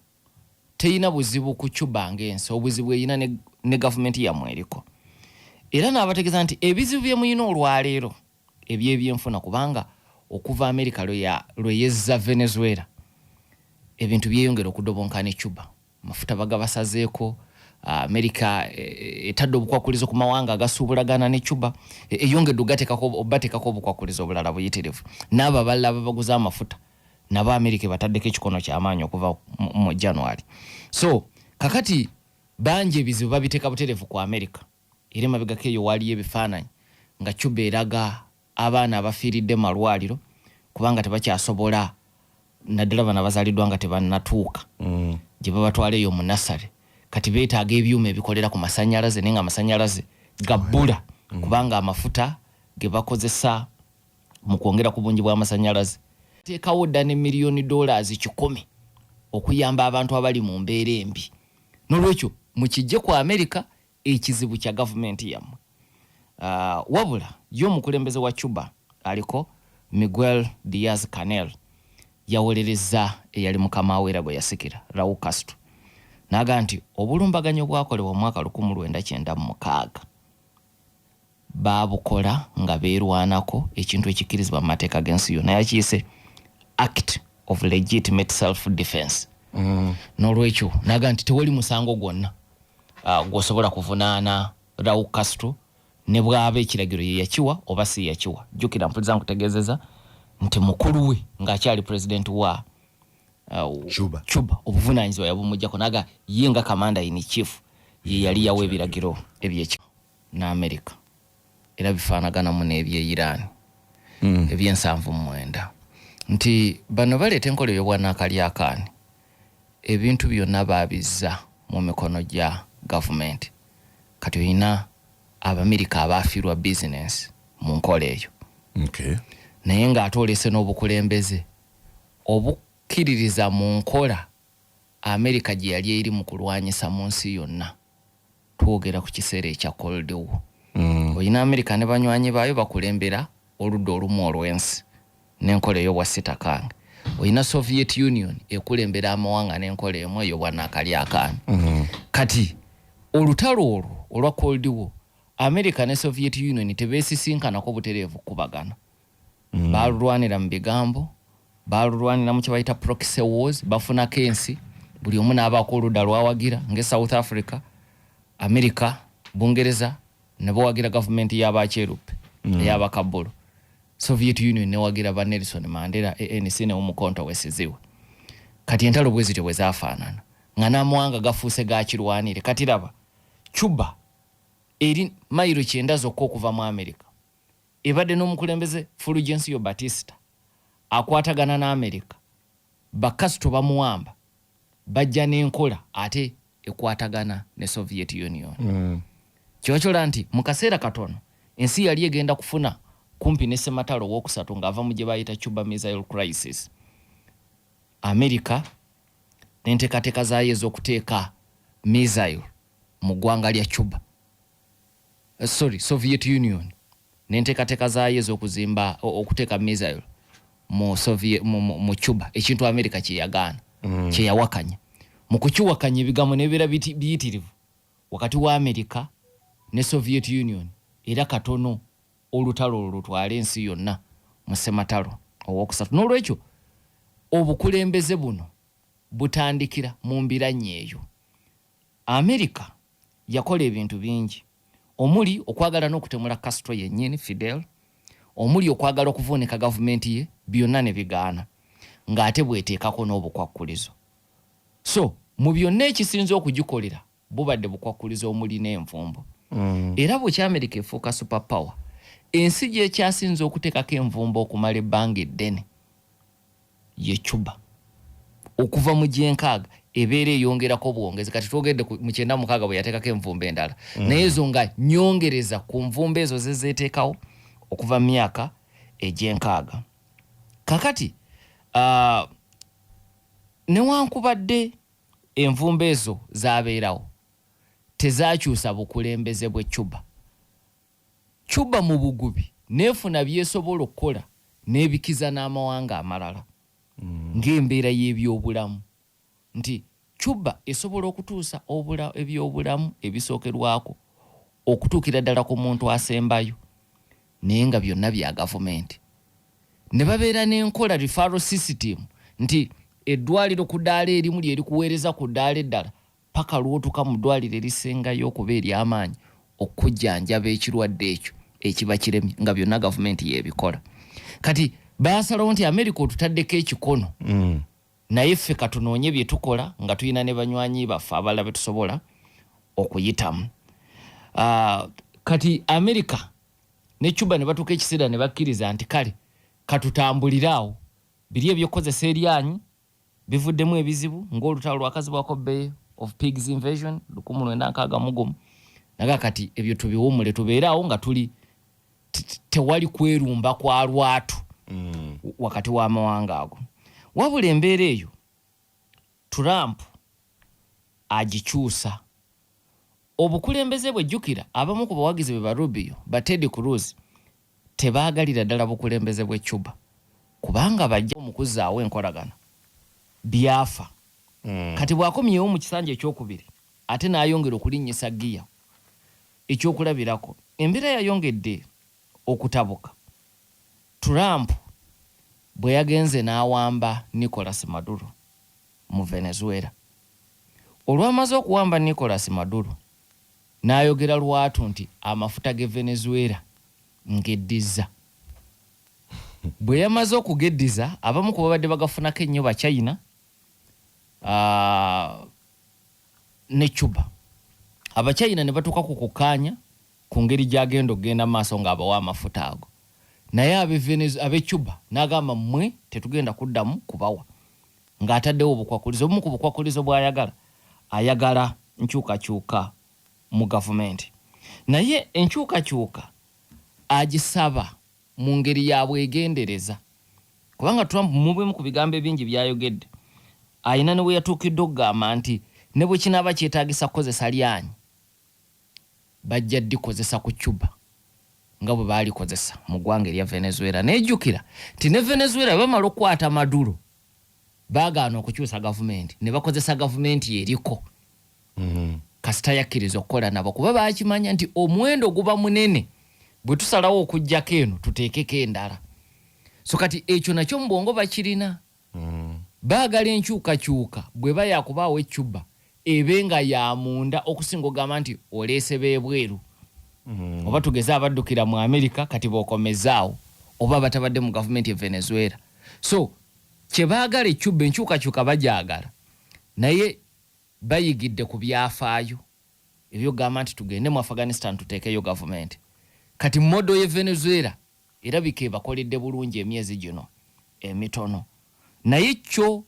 teyina buzibu ku Cuba ng'ensi, obuzibu erina ne gavumenti yammwe eriko. Era n'abategeeza nti ebizibu bye muyina olwaleero ebyebyenfuna, kubanga okuva Amerika lwe yezza Venezuela, ebintu byeyongera okudobonkana e Cuba, amafuta bagabasazeeko. Amerika etadde obukwakulizo ku mawanga agasuubulagana ne Cuba, eyongedde obateekako obukwakulizo obulala buyitirivu. N'abo abalala ababaguza amafuta nabo Amerika ebataddeko ekikono kyamaanyi okuva mu January. So kakati bangi ebizibu babiteeka butereevu ku Amerika. Era emabegako eyo waaliyo ebifaananyi nga Cuba eraga abaana abafiiridde mu malwaliro kubanga tebakyasobola, naddala bano abazaaliddwa nga tebannatuuka gye babatwala eyo mu nursery. Kati beetaaga ebyuma ebikolera ku masanyalaze, naye nga amasanyalaze gabbula, kubanga amafuta ge bakozesa mu kwongera ku bungi bw'amasanyalaze. Teekawo dda ne $100 million okuyamba abantu abali mu mbeera embi. N'olwekyo mukijje ku Amerika, ekizibu kya gavumenti yammwe. Wabula ye omukulembeze wa Cuba aliko, Miguel Diaz Canel, yawolereza eyali mukama we era gwe yasikira, Raul Castro, n'agamba nti obulumbaganyi obwakolebwa mu mwaka 1996 baabukola nga beerwanako, ekintu ekikkirizibwa mu mateeka g'ensi yonna. Yakiyise act of legitimate self defense. N'olwekyo n'agamba nti tewali musango gwonna gw'osobola kuvunaana Raul Castro, ne bw'aba ekiragiro ye yakiwa oba si yakiwa. Jjukira, mpuliza nkutegeezeza nti mukulu we ng'akyali pulezidenti wa Cuba. Cuba, obuvunaanyizibwa yabumugjako, naga ye nga commander in chief ye yali yawa ebiragiro ebyeki n'Amerika. Era bifaanaganamu n'ebye Iran ebyensanvu mu mwenda, nti bano baleeta enkola ey'obwanakalyakaani, ebintu byonna baabizza mu mikono gya gavumenti. Kati olina Abamerika abaafiirwa bizinensi mu nkola eyo, naye ng'ate olese n'obukulembeze obukkiririza mu nkola Amerika gye yali eri mu kulwanyisa mu nsi yonna. Twogera ku kiseera ekya Cold War. Olina Amerika ne banywanyi baayo bakulembera oludda olumu olw'ensi n'enkola ey'obwasitakange, olina Soviet Union ekulembera amawanga n'enkola emu ey'obwanakalyakaani. Kati olutalo olwo olwa Cold War, America ne Soviet Union tebeesisinkanako butereevu kubagana. Balulwanira mu bigambo, balulwanira mu kyebayita proxy wars, bafunako ensi, buli omu n'abaako oludda lwawagira, nge South Africa, America, Bungereza ne bawagira gavumenti y'abakyeruppe ey'abakabulu, Soviet Union newagira ba Nelson Mandela, ANC ne Umukonto wesiziwe. Kati entalo bwe zityo bwe zafaanana, nga n'amawanga gafuuse gakirwanire. Kati laba Cuba eri mayiro 90 zokka okuva mu America, ebadde n'omukulembeze Fulgencio Batista akwatagana n'Amerika. Bakasito bamuwamba, bajja n'enkola ate ekwatagana ne Soviet Union. Kiba kyola nti mu kaseera katono ensi yali egenda kufuna kumpi ne sematalo owokusatu ng'ava mu gye bayita Cuba Missile Crisis. Amerika n'enteekateeka zaayo ez'okuteeka missile mu ggwanga lya Cuba, sorry, Soviet Union n'enteekateeka zaayo ez'okuzimba okuteeka missile. Mu Soviet, mu Cuba, ekintu America kyeyagaana, kyeyawakanya. Mu kukiwakanya, ebigambo nebibeera biyitirivu wakati wa America ne Soviet Union, era katono olutalo olwo lutwale ensi yonna mu ssematalo owokusatu. N'olwekyo obukulembeze buno butandikira mu mbiranye eyo. America yakola ebintu bingi, omuli okwagala n'okutemula Castro yennyini, Fidel, omuli okwagala okuvuunika gavumenti ye, byonna ne bigaana, ng'ate bweteekako n'obukwakkulizo. So mu byonna ekisinza okugikolera bubadde bukwakkulizo omuli n'envumbo. Era bwekya America efuuka super power, ensi gyekyasinza okuteekako envumbo okumala ebbanga eddene ye Cuba. Okuva mu gyenkaaga ebeera eyongerako bwongezi. Kati twogedde mu 96 bwe yateekako envumbo endala, naye ezo nga nyongereza ku nvumbo ezo zezeeteekawo okuva mu myaka egyenkaaga. Kakati newankubadde envumbo ezo zabeerawo, tezakyusa bukulembeze bwe Cuba. Cuba mu bugubi neefuna byesobola okukola n'ebikiza n'amawanga amalala, ng'embeera y'ebyobulamu, nti Cuba esobola okutuusa ebyobulamu ebisookerwako okutuukira ddala ku muntu asembayo, naye nga byonna bya gavumenti. Ne babeera n'enkola referral system, nti eddwaliro ku ddaala erimu lyerikuweereza ku ddaala eddala paka lwotuka mu ddwaliro erisingayo okuba ery'amaanyi okujjanjaba ekirwadde ekyo ekiba kiremye, nga byonna gavumenti yebikola. Kati basalawo nti America otutaddeko ekikono, naye ffe katunoonye bye tukola nga tulina ne banywanyi baffe abalala be tusobola okuyitamu. Kati America ne Cuba ne batuuka ekiseera ne bakkiriza nti kale katutambulire awo. Biri ebyokukozesa eryanyi bivuddemu ebizibu, ng'olutalo lwakazibwako Bay of Pigs invasion 1961. Naga kati ebyo tubiwumule, tubeere awo nga tuli tewali kwerumba kwa lwatu wakati w'amawanga ago. Wabula embeera eyo Trump agikyusa obukulembeze bwe. Jjukira abamu ku bawagizi be, ba Rubio, ba Ted Cruz, tebaagalira ddala bukulembeze bwe Cuba, kubanga bajja mu kuzzaawo enkolagana byafa. Kati bw'akomyewo mu kisanja ekyokubiri, ate n'ayongera okulinnyisa giya. Ekyokulabirako, embeera yayongedde okutabuka Trump bwe yagenze n'awamba Nicolas Maduro mu Venezuela. Olwamaze okuwamba Nicolas Maduro, n'ayogera lwatu nti amafuta ge Venezuela ngeddiza. Bwe yamaze okugeddiza, abamu ku babadde bagafunako ennyo, Bachina ne Cuba, Abachina ne batuuka ku kukkaanya ku ngeri gy'agenda okugenda mu maaso ng'abawa amafuta ago, naye ab'e Cuba n'agamba, "Mmwe tetugenda kuddamu kubawa," ng'ataddewo obukwakkulizo. Obumu ku bukwakkulizo bw'ayagala, ayagala nkyukakyuka mu gavumenti, naye enkyukakyuka agisaba mu ngeri ya bwegendereza, kubanga Trump mu bimu ku bigambo ebingi by'ayogedde, ayina ne we yatuukidde okugamba nti ne bwe kinaaba kyetaagisa kukozesa lyanyi, bajja ddikozesa ku Cuba nga bwe baalikozesa mu ggwanga erya Venezuela. Nejjukira nti ne Venezuela bwe bamala okukwata Maduro, baagaana okukyusa gavumenti ne bakozesa gavumenti eriko, kasita yakkiriza okukola nabo, kuba baakimanya nti omuwendo guba munene bwe tusalawo okugjako eno tuteekeko endala. So kati ekyo nakyo mu bwongo bakirina. Baagala enkyukakyuka bw'eba yakubaawo e Cuba ebe nga ya munda, okusinga okugamba nti oleese b'ebweru, oba tugeze abaddukira mu America kati bookomezaawo, oba batabadde mu gavumenti e Venezuela. So kyebaagala e Cuba, enkyukakyuka bagyagala, naye bayigidde ku byafaayo ebyokugamba nti tugende mu Afghanistan tuteekeyo gavumenti. Kati model ye Venezuela erabika ebakoledde bulungi emyezi gino emitono, naye kyo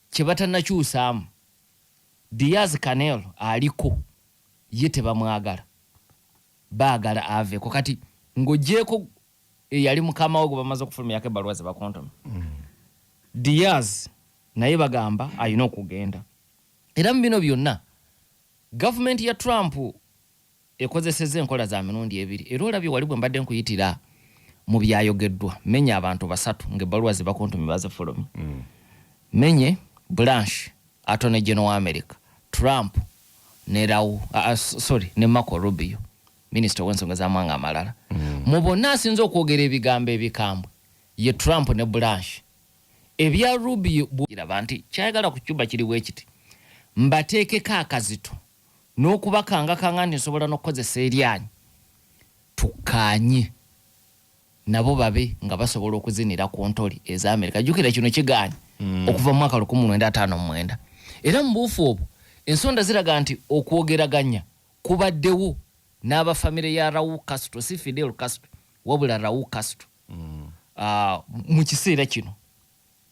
kye batannakyusaamu, Diaz Canel aliko, ye tebamwagala, baagala aveeko. Kati ng'ogyeko eyali mukama we gwe bamaze okufulumyako ebbaluwa ze bakontomi, Diaz naye bagamba alina okugenda. Era mu bino byonna gavumenti ya Trump ekozesezza enkola za mirundi ebiri. Era olabye wali bwe mbadde nkuyitira Mu byayogeddwa, menya abantu basatu ng'ebbaluwa zebakuntumye bazifulumye. Menye Blanche, Attorney General wa America, Trump ne Raul, sorry, ne Marco Rubio, minisita ow'ensonga z'amawanga amalala. Mu bonna asinze okwogera ebigambo ebikambwe ye Trump ne Blanche. Ebya Rubio iraba nti kyayagala ku Cuba kiri bwe kiti: mbateekeko akazito n'okubakangakanga nti nsobola n'okukozesa eryanyi, tukkaanye nabo babe nga basobola okuzinira ku ntoli eza Amerika. Jjukira kino kigaanye okuva mu mwaka 1959. Era mu buufu obwo ensonda ziraga nti okwogeraganya kubaddewo n'abafamire ya Raul Castro, si Fidel Castro wabula Raul Castro, mu kiseera kino,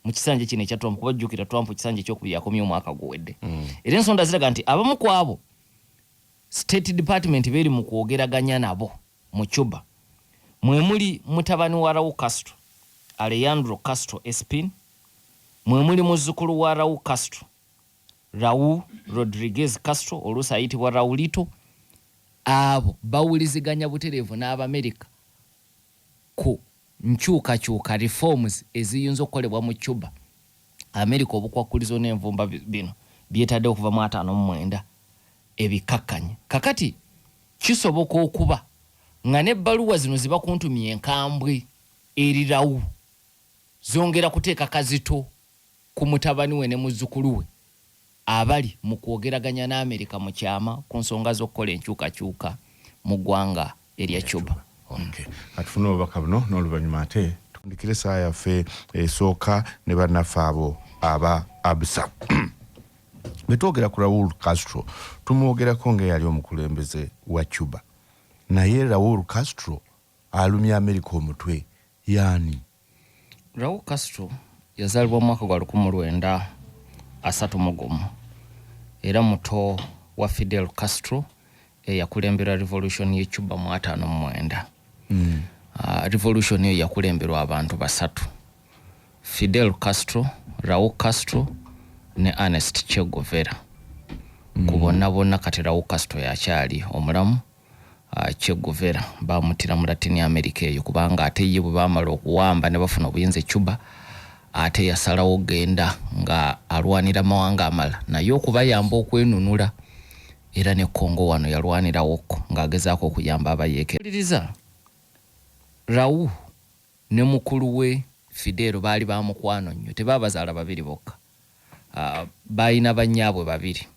mu kisanja kino ekya Trump, kuba jjukira Trump kisanja ekyokubiri yakomye omwaka guwedde. Era ensonda ziraga nti abamu ku abo State Department beeri mu kwogeraganya nabo mu Cuba mwe muli mutabani wa Raul Castro, Alejandro Castro Espin, mwe muli muzzukulu wa Raul Castro, Raul Rodriguez Castro, oluusi ayitibwa Raulito. Abo bawuliziganya butereevu n'Abamerika ku nkyukakyuka, reforms, eziyinza okukolebwa mu Cuba. Amerika obukwakkulizo n'envumba bino byetadde okuva mu 59 ebikakkanye. Kakati kisoboka okuba nga n'ebbaluwa zino ziba kuntumya enkambwe eri Raul zongera kuteeka kazito ku mutabani we ne muzzukulu we abali mu kwogeraganya n'Amerika mu kyama ku nsonga z'okukola enkyukakyuka mu ggwanga erya Cuba. Okay. Atufune obubaka buno n'oluvannyuma ate tutandikire essaawa yaffe esooka ne bannaffe abo aba Absa. Bwe twogera ku Raul Castro, tumwogerako ng'eyali omukulembeze wa Cuba, naye Raul Castro alumya Amerika omutwe yaani? Raul Castro yazaalibwa mu mwaka gwa 1931 era muto wa Fidel Castro eyakulembera revolution ye Cuba mu 59. Revolution eyo yakulemberwa abantu basatu: Fidel Castro, Raul Castro ne Ernest Che Guevara. Ku bonna bonna kati Raul Castro yakyali omulamu. Che Guevara bamutira mu Latin America eyo, kubanga ate ye bwe bamala okuwamba ne bafuna obuyinza e Cuba, ate yasalawo genda nga alwanira mawanga amalala naye okubayamba okwenunula, era ne Congo wano yalwanirawokko ng'agezaako okuyamba abayeekeririza. Raul ne mukulu we Fidel baali bamukwano nnyo, tebabazaala babiri bokka, balina bannyaabwe babiri.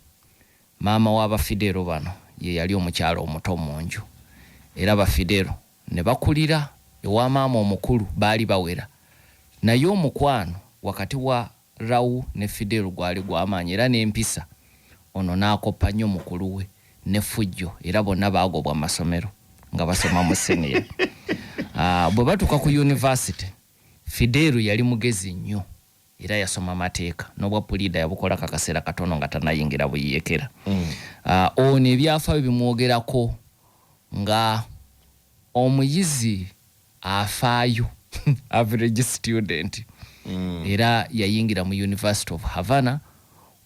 Maama w'Abafidero bano ye yali omukyala omuto mu nju, era Bafidero ne bakulira ewa maama omukulu, baali bawera. Naye omukwano wakati wa Raul ne Fidel gwali gw'amaanyi, era n'empisa ono n'akoppa nnyo mukulu we ne fujjo, era bonna baagobwa masomero nga basoma mu senior. Bwe batuuka ku university, Fidel yali mugezi nnyo era yasoma mateeka n'obwa puliida yabukolako akaseera katono nga tanayingira buyeekera. Ono ebyafaayo bimwogerako nga omuyizi afaayo, average student, era yayingira mu University of Havana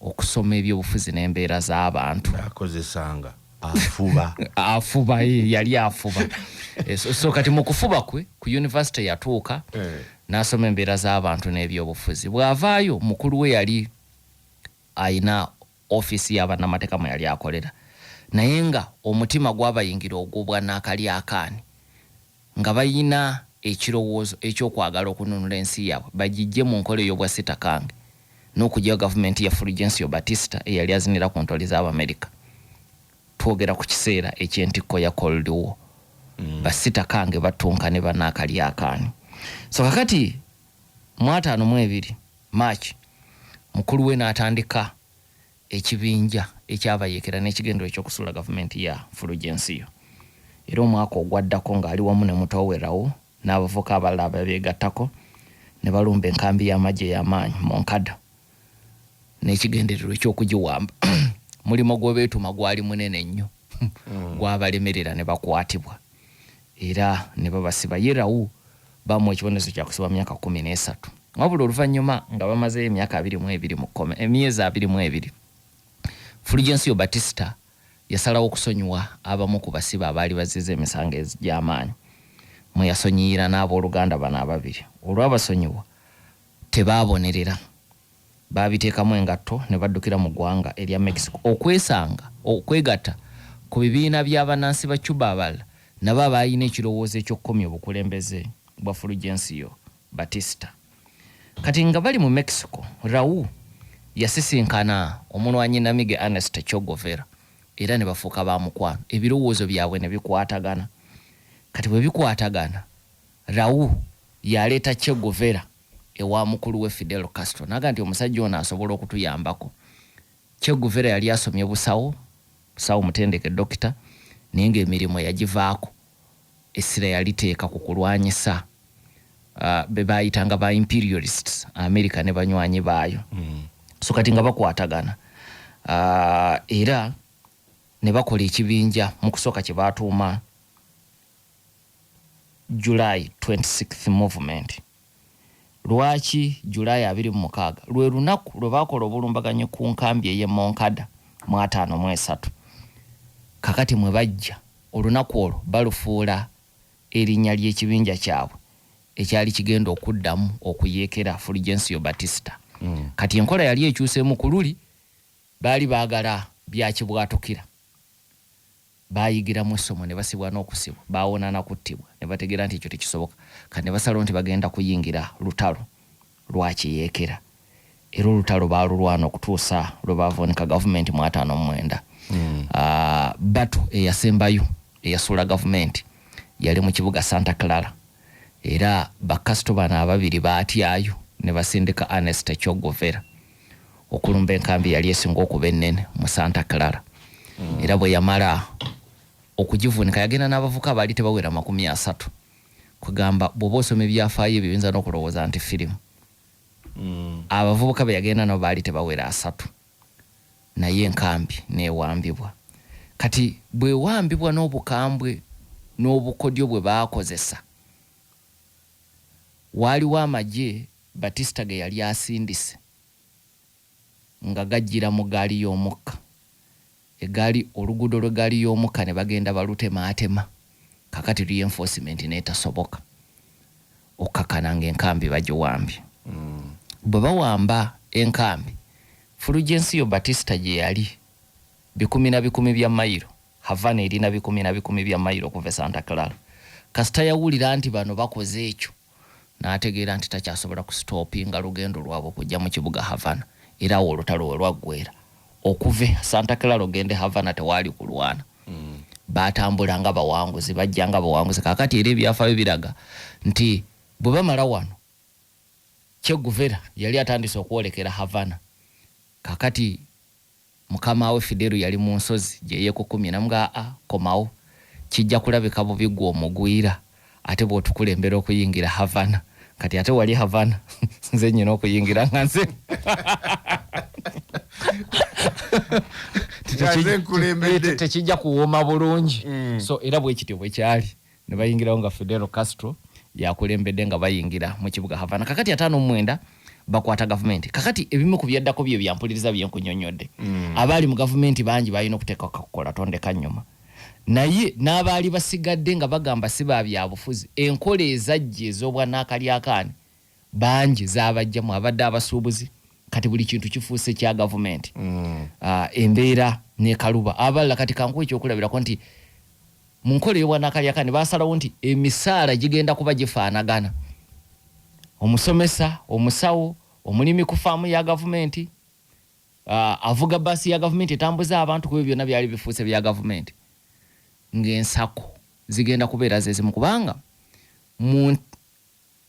okusoma ebyobufuzi n'embeera z'abantu. Akozesanga afuba. Afuba, ye yali afuba. So kati mu kufuba kwe ku university yatuuka n'asoma embeera z'abantu n'ebyobufuzi. Bw'avaayo, mukulu we yali ayina ofiisi y'abannamateeka mwe yali akolera, naye nga omutima gwabayingira ogw'obwannakalyakaani, nga bayina ekirowoozo ekyokwagala okununula ensi yaabwe bagijje mu nkola ey'obwa sitakange n'okugyayo gavumenti ya Fulgencio Batista eyali azinira ku ntoli z'Abamerika. Twogera ku kiseera ekyentikko ya Cold War, basitakange batunka ne bannakalyakaani. So kakati mu 52 March, mukulu we n'atandika ekibinja ekyabayeekera n'ekigendero ekyokusuula gavumenti ya Fulgencio, era omwaka ogwaddako ng'ali wamu ne muto we Raul n'abavuka abalala ababeegattako ne balumba enkambi y'amagye ey'amaanyi Moncada n'ekigendererwa ekyokugiwamba. Mulimu gwe beetuma gwali munene nnyo, gwabalemerera ne bakwatibwa era ne babasiba. Ye Raul bamuwa ekibonerezo kyakusibwa myaka 13, wabula oluvannyuma nga bamazeyo emyaka 22 mu kkome, emyezi 22, Fulgencio Batista yasalawo okusonyiwa abamu ku basibe abaali baziza emisango egy'amaanyi. mwe yasonyiyira n'abooluganda bano ababiri. Olwabasonyiwa tebaabonerera, baabiteekamu engatto ne baddukira mu ggwanga erya Mexico okwesanga okwegatta ku bibiina bya bannansi ba Cuba abalala nabo abaalina ekirowoozo eky'okukomya obukulembeze bwa Fulgencio Batista. Kati nga bali mu Mexico, Raul yasisinkana omulwanyi namige Ernesto Che Guevara era ne bafuuka ba mukwano, ebirowoozo byabwe ne bikwatagana. Kati bwe bikwatagana, Raul yaleeta Che Guevara ewa mukulu we Fidel Castro naga nti omusajja ono asobola okutuyambako. Che Guevara yali asomye busawo, busawo mutendeke, dokita, naye ng'emirimu yagivaako, essira yaliteeka ku kulwanyisa be baayitanga ba imperialists, America ne banywanyi baayo. So kati nga bakwatagana, era ne bakola ekibinja mu kusooka kye baatuuma July 26th Movement. Lwaki July 26? Lwe lunaku lwe bakola obulumbaganyi ku nkambi ey'e Moncada mu 53. Kakati mwe bajja olunaku olwo balufuula erinnya ly'ekibinja kyabwe ekyali kigenda okuddamu okuyeekera Fulgencio Batista. Kati enkola yali ekyuseemu. Ku luli baali baagala byakibwatukira, bayigiramu essomo ne basibwa n'okusibwa, bawona nakuttibwa, ne bategeera nti ekyo tekisoboka. Kati ne basalawo nti bagenda kuyingira lutalo lwakiyeekera, era olutalo baalulwana okutuusa lwe bavuunika gavumenti mu 59. Battle eyasembayo eyasuula gavumenti yali mu kibuga Santa Clara, era bakasito bano ababiri baatyayo ne basindika Ernest Che Guevara okulumba enkambi yali esinga okuba ennene mu Santa Clara. Era bwe yamala okugivuunika yagenda n'abavuka baali tebawera 30. Kugamba bw'oba osoma ebyafaayo ebyo oyinza n'okulowooza nti firimu. Abavubuka be yagenda nabo baali tebawera 30, naye enkambi newambibwa. Kati bwewambibwa n'obukambwe n'obukodyo bwe baakozesa, waaliwo amagye Batista ge yali asindise nga gajjira mu gaali y'omukka, egaali, oluguudo lw'eggaali y'omukka ne bagenda balutemaatema. Kakati reinforcement n'etasoboka, okkakkana nga enkambi bagiwambye. Bwe bawamba enkambi, Fulgencio Batista gye yali bikumi na bikumi bya mayiro, Havana erina bikumi na bikumi bya mayiro okuva e Santa Clara. Kasita yawulira nti bano bakoze ekyo, n'ategeera nti takyasobola kusitopinga lugendo lwabwe okujja mu kibuga Havana, era awo olutalo we lwaggwera. Okuva e Santa Clara ogende Havana tewaali kulwana. Batambula nga bawanguzi, bajja nga bawanguzi. Kakati era ebyafaayo biraga nti bwe bamala wano, Che Guevara yali atandise okwolekera Havana. Kakati mukama we Fidel yali mu nsozi gye yeekukumye, namuga, "Aa, komawo, kijja kulabika bubi gwe omugwira ate bw'otukulembera okuyingira Havana. Kati ate wali Havana nze nyina okuyingira nga nze Nga nze nkulembedde." Tekijja kuwooma bulungi. So era bwe kityo bwe kyali, ne bayingirawo nga Fidel Castro yakulembedde nga bayingira mu kibuga Havana. Kakati 59 bakwata gavumenti. Kakati ebimu ku byaddako bye byampuliriza byenkunyonyodde. Abaali mu gavumenti bangi balina okuteeka kakukola tondeka nnyuma, naye n'abaali basigadde nga bagamba si ba byabufuzi, enkola ezajja ez'obwannakalyakaani bangi zabajjamu. Abadde abasuubuzi, kati buli kintu kifuuse kya gavumenti. Embeera nekaluba abalala. Kati kankuwa ekyokulabirako nti mu nkola ey'obwannakalyakaani basalawo nti emisaala gigenda kuba gifaanagana: omusomesa, omusawo, omulimi ku faamu ya gavumenti, avuga baasi ya gavumenti etambuza abantu, kuba byonna byali bifuuse bya gavumenti, ng'ensako zigenda kubeera zezimu, kubanga mu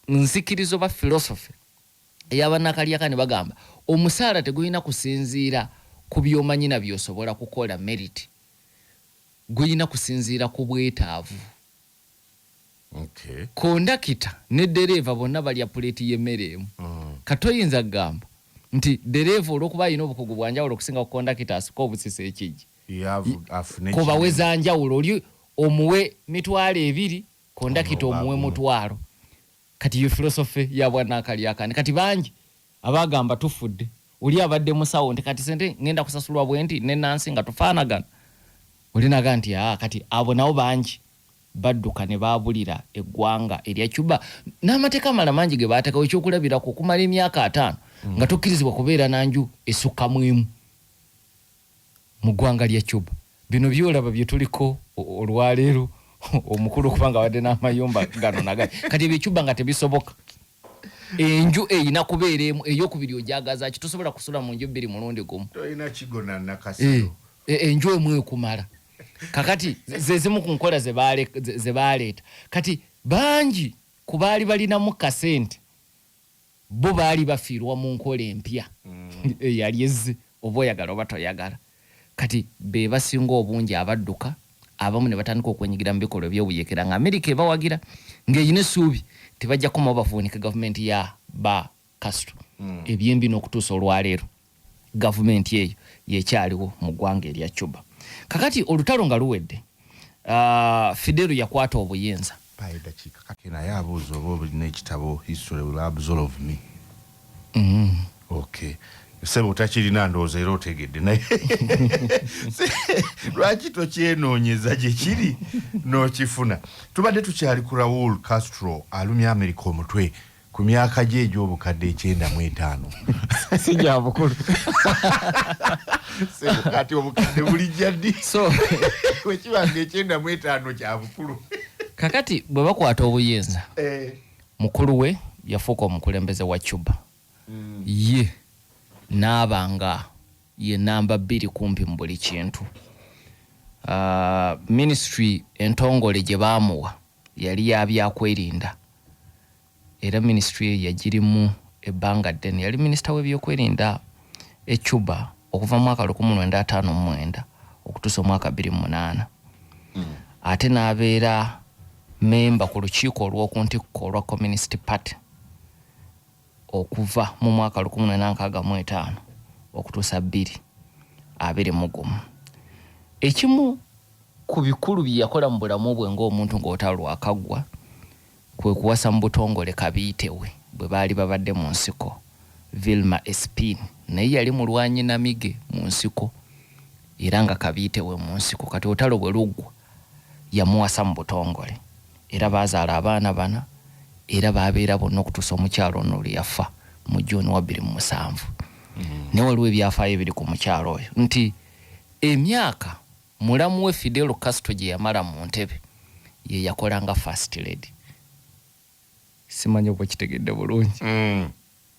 nzikirizo ba philosophy ey'abannakalyakani bagamba omusaala tegulina kusinziira ku by'omanyi na by'osobola kukola, merit, gulina kusinziira ku bwetaavu. Kondakita ne dereeva bonna balya puleeti y'emmere emu. Katoyinza kugamba nti dereeva olw'okuba alina obukugu bwanjawulo okusinga ku kondakita asika obusisa ekijja, Afune kubaweza njawulo. Oli omuwe 20,000, kondakita Ono omuwe bagumu. 500. Kati ye philosophy ya bwannakalyakani. Kati bangi abagamba tufudde, oli abadde musawo nti kati sente ngenda kusasulwa bwe nti ne nansi nga tufaanagana, olinaga nti aa. Kati abo nabo bangi. Badduka ne baabulira eggwanga erya Cuba n'amateeka amalala mangi ge baateekawo. Ekyokulabirako, okumala emyaka 50 nga tokkirizibwa kubeera na nju esukka mu emu mu ggwanga lya Cuba. Bino byolaba bye tuliko olwaleero, omukulu okuba nga abadde n'amayumba gano nagali, kati ebyo Cuba nga tebisoboka. Enju eyina kubeera emu, eyokubiri ojagaza ki? Tosobola kusula mu nju bbiri mulundi gumu. Tolina kigona nakasero. Enju emu ekumala. Kakati ze zimu ku nkola ze baleeta. Kati bangi ku baali balinamu kasente bo baali bafiirwa mu nkola empya eyali ezze, oba oyagala oba toyagala. Kati be basinga obungi abadduka, abamu ne batandika okwenyigira mu bikolwa ebyobuyekera, nga Amerika ebawagira ng'eyina essuubi tebajja kukomawo bavuunike gavumenti ya ba Castro. Ebyembi n'okutuusa olwaleero gavumenti eyo yekyaliwo mu ggwanga erya Cuba. Kakati olutalo nga luwedde, Fidel yakwata obuyinza. Paye dakiika kake, naye abuuza oba olina ekitabo History Will Absolve Me. Okay, sebo, takirina, ndowooza era otegedde, naye lwaki tokyenoonyeza gye kiri n'okifuna? Tubadde tukyali ku Raul Castro alumya Amerika omutwe ku myaka gye egy'obukadde 95. Si gya bukulu. Sebo, kati obukadde bulijja ddi? So wekibanga 95 kya bukulu. Kakati bwe bakwata obuyinza, mukulu we yafuuka omukulembeze wa Cuba, ye naaba nga ye namba 2 kumpi mu buli kintu. Ministry entongole gye baamuwa yali ya byakwerinda, era ministry eyo yagirimu ebbanga ddene. Yali minisita w'ebyokwerinda e Cuba okuva mu mwaka 1959 okutuusa omwaka 2008. Ate n'abeera memba ku lukiiko olw'oku ntikko olwa Communist Party okuva mu mwaka 1965 okutuusa 2021. Ekimu ku bikulu bye yakola mu bulamu bwe ng'omuntu ng'olutalo lwakaggwa kwe kuwasa mu butongole kabiitewe bwe baali babadde mu nsiko, Vilma Espin. Naye yali mulwanyi namige mu nsiko era nga kabiitewe mu nsiko. Kati olutalo bwe luggwa yamuwasa mu butongole, era baazaala abaana bana, era babeera bonna okutuusa omukyalo ono lwe yafa mu June wa 2007. Naye waliwo ebyafaayo ebiri ku mukyalo oyo nti emyaka mulamu we Fidel Castro gye yamala mu ntebe, ye yakolanga first lady. Simanyi oba okitegedde bulungi.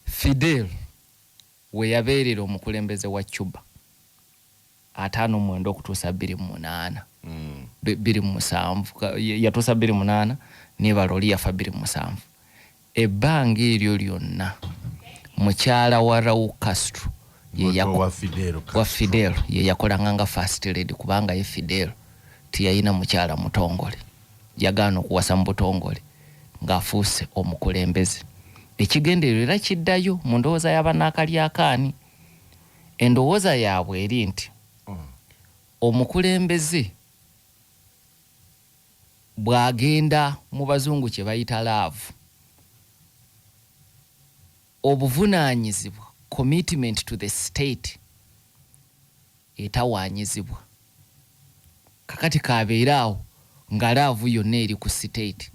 Fidel we yabeerera omukulembeze wa Cuba 59 okutuusa 2008, 2007, yatuusa 2008, nebala oli yafa 2007. Ebbanga eryo lyonna mukyala wa Raul Castro ye wa Fidel wa Castro. Fidel ye yakolanga nga first lady, kubanga ye Fidel teyalina mukyala mutongole, yagaana okuwasa mu butongole ng'afuuse omukulembeze. Ekigendererwa era kiddayo mu ndowooza y'abanaakalyakaani. Endowooza yaabwe eri nti omukulembeze bw'agenda mu bazungu kye bayita love, obuvunaanyizibwa, commitment to the state, etawaanyizibwa. Kakati kabeere awo nga love yonna eri ku state.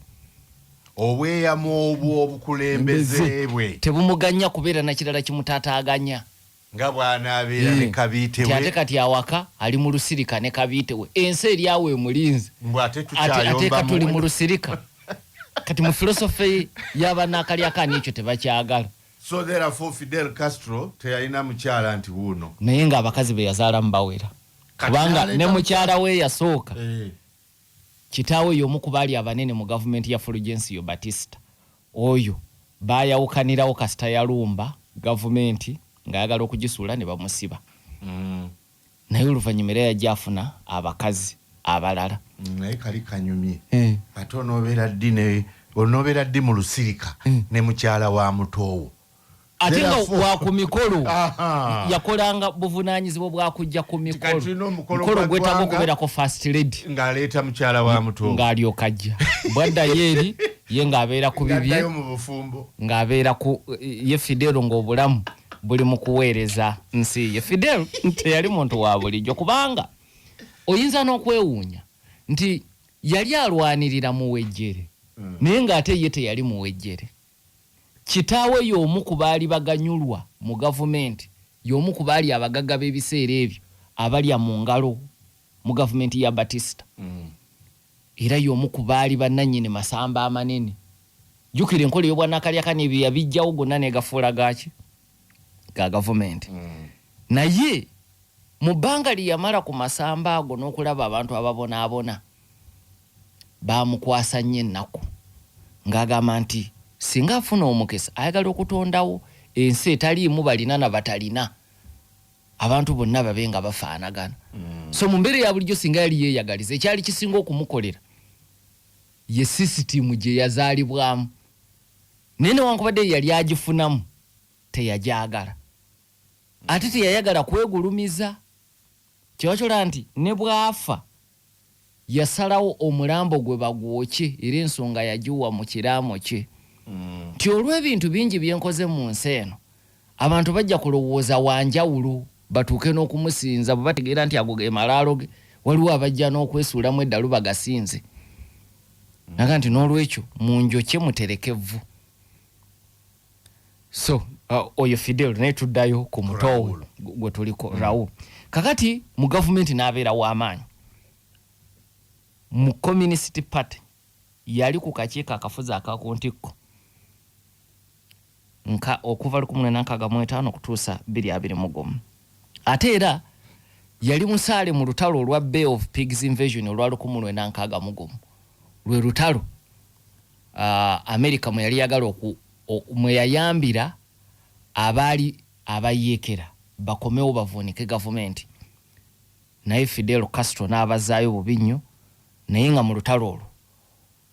Obweyamo obw'obukulembeze bwe tebumuganya kubeera na kirala kimutaataaganya. Nga bw'anaabeera ne kabiite Nti ate we. Kati awaka ali mu lusirika ne kabiite we, ensi eri awo emulinze. Mbw ate Ate katuli mu tukyayombamu. lusirika. Kati mu philosophy y'abanaakalyakaani ekyo tebakyagala. So therefore Fidel Castro teyalina mukyala nti wuuno. Naye ng'abakazi be yazaalamu bawera. Kati kubanga n'aleeta ne mukyala we yasooka, kitaawe y'omu ku baali abanene mu gavumenti ya Fulgencio Batista. Oyo baayawukanirawo kasita yalumba gavumenti ng'ayagala okugisuula ne bamusiba. Naye oluvannyuma era yajja afuna abakazi abalala. Naye kali kanyumye. Ate onoobeera ddi ne onoobeera ddi mu lusirika ne mukyala wa mutoowo? Ate nga wa ku mikolo. Aha. Yakolanga buvunaanyizibwa bwa kujja ku mikolo. Kati tulina omukolo mukolo gwa gwetaaga ggwanga. okubeerako first lady. Ng'aleeta mukyala wa mutoowo. Ng'alyoka ajja bwaddayo eri ye ng'abeera ku bibye. Ng'addayo mu bufumbo. Ng'abeera ku ye Fidel, ng'obulamu buli mu kuweereza nsi ye. Fidel teyali muntu wa bulijjo, kubanga oyinza n'okwewuunya nti Yali alwanirira muwejjere, naye ng'ate ye teyali muwejjere. Kitaawe y'omu ku baali baganyulwa mu gavumenti, y'omu ku baali abagagga b'ebiseera ebyo abalya mu ngalo mu gavumenti ya Batista, era y'omu ku baali bannannyini masamba amanene. Jjukira enkola ey'obwannakalyakani ebyo yabijjawo gonna negafuula gaki ga gavumenti. Naye mu bbanga lye yamala ku masamba ago n'okulaba abantu ababonaabona, bamukwasa nnyo ennaku, ng'agamba nti singa afuna omukisa ayagala okutondawo ensi etaliimu balina na batalina, abantu bonna babe nga bafaanagana. So mu mbeera eya bulijjo, singa yali yeeyagaliza, ekyali kisinga okumukolera ye sisitimu gye yazaalibwamu, naye newankubadde ye yali agifunamu, teyajagala, ate teyayagala kwegulumiza. Kyewakyola nti ne bw'afa yasalawo omulambo gwe bagwokye, era ensonga yagiwa mu kiraamo kye nti olw'ebintu bingi byenkoze mu nsi eno, abantu bajja kulowooza wanjawulo batuuke n'okumusinza. Bwe bategeera nti ago ge malaalo ge, waliwo abajja n'okwesuulamu eddalu bagasinze. Naga nti n'olwekyo munjokye mutereke evvu. So oyo Fidel. Naye tuddayo ku muto gwe tuliko, Raul. Kakati mu gavumenti n'abeera w'amaanyi mu Communist Party, yali ku kakiiko akafuzi akaku ntikko nka okuva 1965 okutuusa 2021. Ate era yali musaale mu lutalo olwa Bay of Pigs invasion olwa 1961, lwe lutalo America mwe yali yagala mwe yayambira abaali abayeekera bakomewo bavuunike gavumenti, naye Fidel Castro n'abazaayo bubi nnyo. Naye nga mu lutalo olwo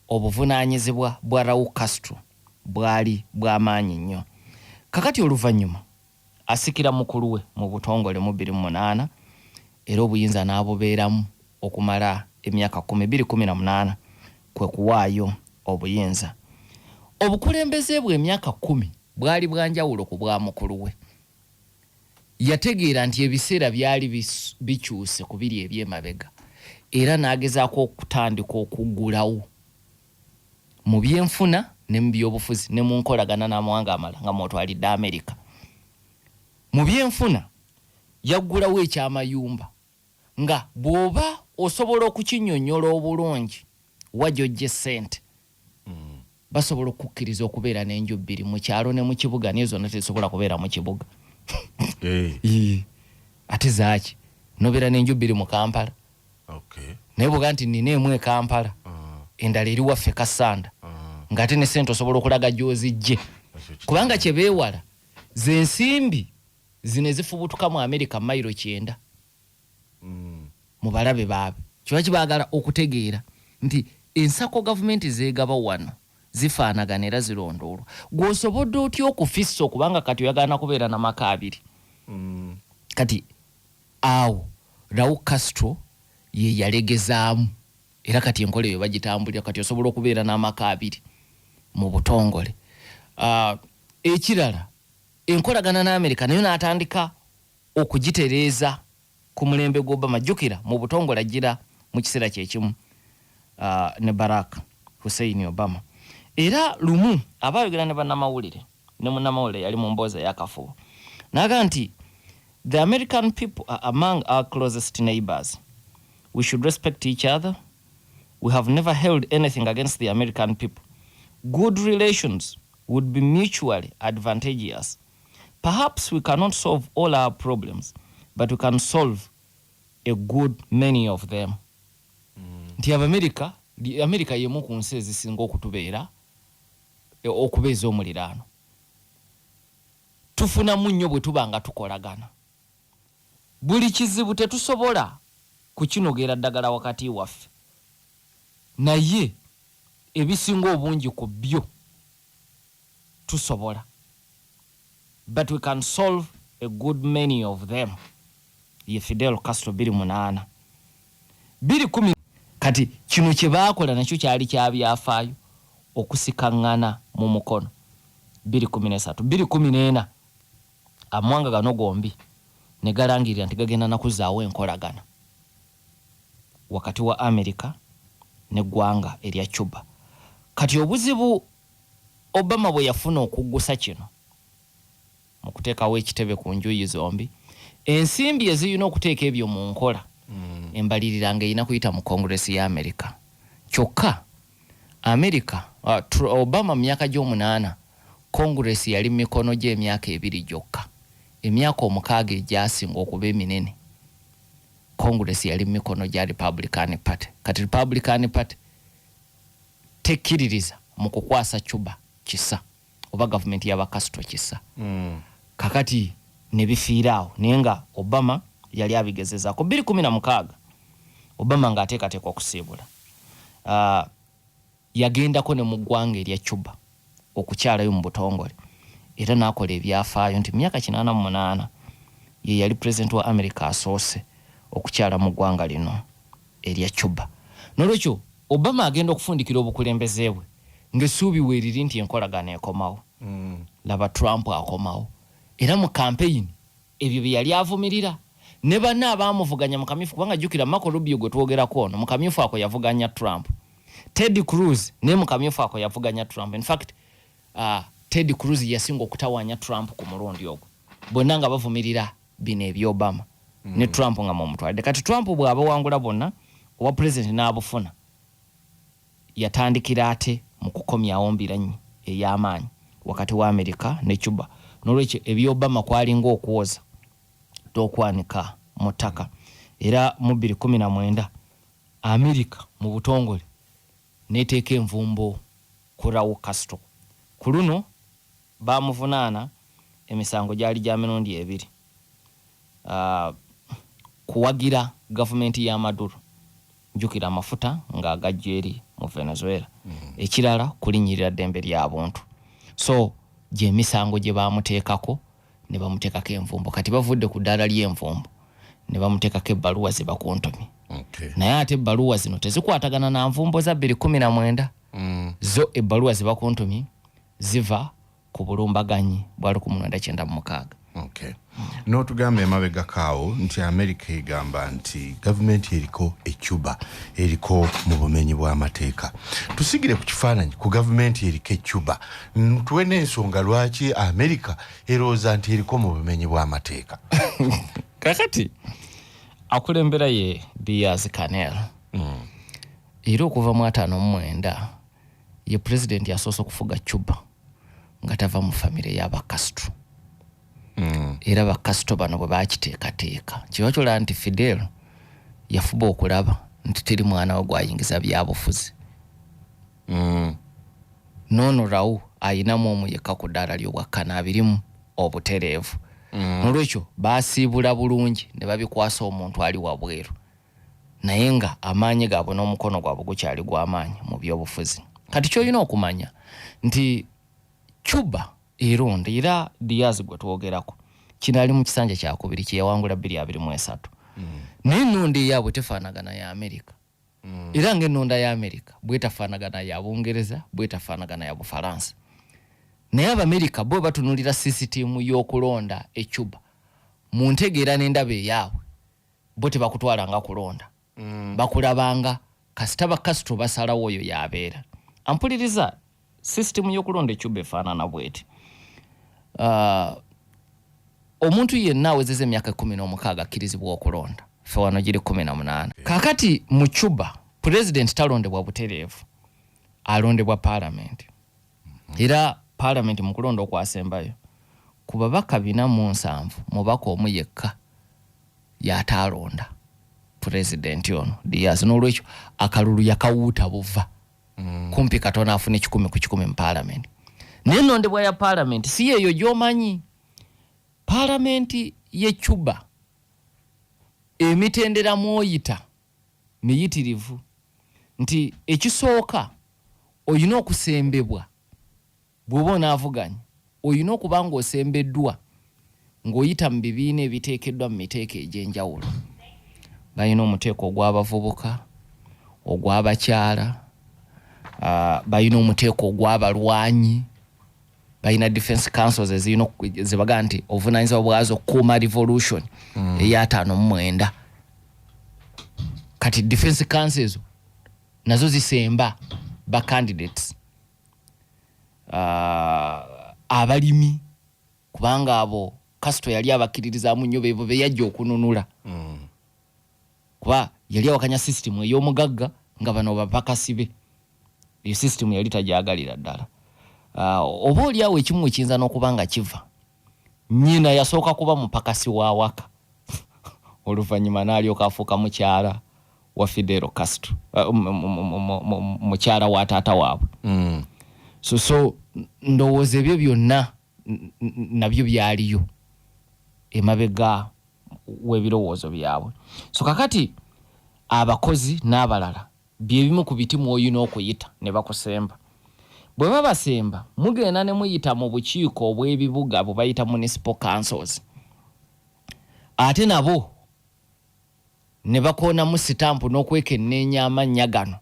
obuvunaanyizibwa bwa Raul Castro bwali bw'amaanyi nnyo. Kakati oluvannyuma asikira mukulu we mu butongole mu 2008, era obuyinza n'abubeeramu okumala emyaka 10. 2018 kwe kuwaayo obuyinza. Obukulembeze bwe emyaka 10 bwali bwanjawulo ku bwa mukulu we. Yategeera nti ebiseera byali bikyuse ku biri ebyemabega, era n'agezaako okutandika okuggulawo mu byenfuna ne mu byobufuzi ne mu nkolagana n'amawanga amalala nga mwotwalidde Amerika. Mu byenfuna yaggulawo ekyamayumba, nga bw'oba osobola okukinnyonnyola obulungi wa gy'ojja essente, basobola okukkiriza okubeera n'enju bbiri mu kyalo ne mu kibuga, naye zonna tezisobola kubeera mu kibuga. Ate zaaki nobeera n'enju bbiri mu Kampala? Naye bwoga nti nina emu e Kampala, endala eri waffe Kassanda, ng'ate ne sente osobola okulaga gy'ozijje, kubanga kye beewala ze nsimbi zino ezifubutuka mu Amerika mayiro 90 mu balabe baabwe. Kiba kibaagala okutegeera nti ensako gavumenti zeegaba wano zifaanagana era zirondoolwa. Gw'osobodde otya okufissa okubanga kati oyagala kubeera na maka abiri? Kati awo Raul Castro ye yalegezaamu, era kati enkola eyo bagitambulira. Kati osobola okubeera n'amaka abiri mu butongole. Ekirala, enkolagana n'Amerika nayo n'atandika okugitereeza ku mulembe gw'Obama. Jjukira mu butongole ajjira mu kiseera kyekimu ne Barack Hussein Obama. Era lumu aba ayogera ne bannamawulire, ne munnamawulire yali mu mboozi ey'akafubo, n'agamba nti, "The American people are among our closest neighbors. We should respect each other. We have never held anything against the American people. Good relations would be mutually advantageous. Perhaps we cannot solve all our problems, but we can solve a good many of them." Nti Abamerika, Amerika yemu ku nsi ezisinga okutubeera okubeeza omuliraano, tufunamu nnyo bwe tuba nga tukolagana. Buli kizibu tetusobola kukinogera ddagala wakati waffe, naye ebisinga obungi ku byo tusobola. But we can solve a good many of them. Ye Fidel Castro 28 210. Kati kino kye baakola nakyo kyali kya byafaayo, okusikaŋŋana mu mukono 213. 214 amawanga gano gombi ne galangirira nti gagenda nakuzaawo enkolagana wakati wa America. N'eggwanga erya Cuba. Kati obuzibu Obama bwe yafuna okuggusa kino mu kuteekawo ekitebe ku njuyi zombi, ensimbi ezirina okuteeka ebyo mu nkola, embalirira ng'erina kuyita mu Congress ya America. Kyokka America, Obama mu myaka gy'omunaana, Congress yali mu mikono gye emyaka 2 gyokka. Emyaka 6 egyasinga okuba eminene, Congress yali mu mikono gya Republican Party. Kati Republican Party tekkiririza mu kukwasa Cuba kisa oba gavumenti y'aba Castro kisa. Kakati ne bifiira awo, naye nga Obama yali abigezezaako. 2016, Obama ng'ateekateeka okusiibula, yagendako ne mu ggwanga erya Cuba okukyalayo mu butongole, era n'akola ebyafaayo nti myaka 88 ye yali pulezidenti wa America asoose okukyala mu ggwanga lino erya Cuba. N'olwekyo Obama agenda okufundikira obukulembeze bwe ng'essuubi weeriri nti enkolagana ekomawo. Laba Trump akomawo, era mu kampeyini ebyo bye yali avumirira ne banne abaamuvuganya mu kamyufu, kubanga jjukira Marco Rubio gwe twogerako ono mu kamyufu ako yavuganya Trump, Ted Cruz naye mu kamyufu ako yavuganya Trump. In fact, Ted Cruz yasinga okutawaanya Trump ku mulundi ogwo, bonna nga bavumirira bino ebya Obama ne Trump nga mwomutwalidde. Kati Trump bw'abawangula bonna, owa pulezidenti n'abufuna, yatandikira ate mu kukomyawo mbiranyi ey'amaanyi wakati wa Amerika ne Cuba. N'olwekyo ebya Obama kwalinga okwoza t'okwanika mu ttaka. Era mu 2019 Amerika mu butongole n'eteeka envumbo ku Raul Castro. Ku luno bamuvunaana emisango gyali gya mirundi ebiri: kuwagira gavumenti ya Maduro, njukira amafuta ng'agajja eri mu Venezuela, ekirala kulinnyirira ddembe lya buntu. So gyemisango gye bamuteekako ne bamuteekako envumbo. Kati bavudde ku ddaala ly'envumbo ne bamuteekako ebbaluwa ze bakuntumye. Naye ate ebbaluwa zino tezikwatagana na nvumbo za 2019. Zo ebbaluwa ze bakuntumye ziva ku bulumbaganyi bwa 1996. Okay. N'otugamba emabegako nti Amerika egamba nti gavumenti eriko e Cuba eriko mu bumenyi bw'amateeka. Tusigire ku kifaananyi ku gavumenti eriko e Cuba, tuwe n'ensonga lwaki Amerika erowooza nti eriko mu bumenyi bw'amateeka. Kakati akulembera ye Diaz Canel, era okuva mu 59 ye pulezidenti asoose okufuga Cuba nga tava mu famire y'aba Castro. Era ba Castro bano bwe bakiteekateeka, kiba kyolaba nti Fidel yafuba okulaba nti teri mwana we gwayingiza byabufuzi. Noono Raul ayinamu omu yekka ku ddaala ly'obwakkana abirimu obutereevu. Nolwekyo basiibula bulungi ne babikwasa omuntu ali wabweru, naye nga amaanyi gaabwe n'omukono gwabwe gukyali gw'amaanyi mu byobufuzi. Kati kyolina okumanya nti Cuba eronda, era Diaz gwe twogerako kino ali mu kisanja kyakubiri kyeyawangula 2023. Naye ennonda eyaabwe tefaanagana ya Amerika, era ng'ennonda ya Amerika bwetafaanagana ya Bungereza, bwetafaanagana ya Bufalansa. Naye Abamerika bo batunulira sisitiimu y'okulonda e Cuba mu ntegeera n'endaba eyaabwe. Bo tebakutwalanga kulonda, bakulabanga kasita ba Castro basalawo oyo yabeera ampuliriza. Sisitimu y'okulonda e Cuba efaanana bweti: omuntu yenna awezeza emyaka 16 akkirizibwa okulonda. Ffe wano giri 18. Kakati mu Cuba pulezidenti talondebwa butereevu, alondebwa paalamenti. Era paalamenti mu kulonda okwasembayo, ku babaka 470, mubaka omu yekka yataalonda pulezidenti ono Diaz. N'olwekyo akalulu yakawuuta buva kumpi katono afune 100% mu paalamenti. Naye ennondebwa ya paalamenti si yeeyo gy'omanyi. Paalamenti ye Cuba emitendera mw'oyita miyitirivu, nti ekisooka olina okusembebwa. Bw'oba onaavuganya olina okuba ng'osembeddwa ng'oyita mu bibiina ebiteekeddwa mu miteeko egy'enjawulo. Balina omuteeko ogw'abavubuka, ogw'abakyala, balina omuteeko ogw'abalwanyi, balina defense councils ezirina zebagaa nti obuvunaanyizibwa bwazo okukuuma revolution ey'ataano mu mwenda. Kati defense council ezo Nazo zisemba ba candidates, abalimi, kubanga abo Castro yali abakkiririzaamu nnyo, bebo beyajja okununula, kuba yali awakanya system ey'omugagga nga bano bapakasi be. Eyo system yali tagyagalira ddala. Oba oliawo ekimu ekiyinza n'okuba nga kiva, nnyina yasooka kuba mupakasi wa waka, oluvannyuma n'alyoka afuuka mukyala wa Fidel Castro, mukyala wa taata waabwe. So ndowooza ebyo byonna nabyo byaliyo emabega w'ebirowoozo byabwe. So kakati abakozi n'abalala byebimu ku biti mw'olina okuyita ne bakusemba. Bwe babasemba, mugenda ne muyita mu bukiiko obw'ebibuga bwe bayita municipal councils, ate nabo ne bakoonamu sitampu n'okwekenneenya amannya gano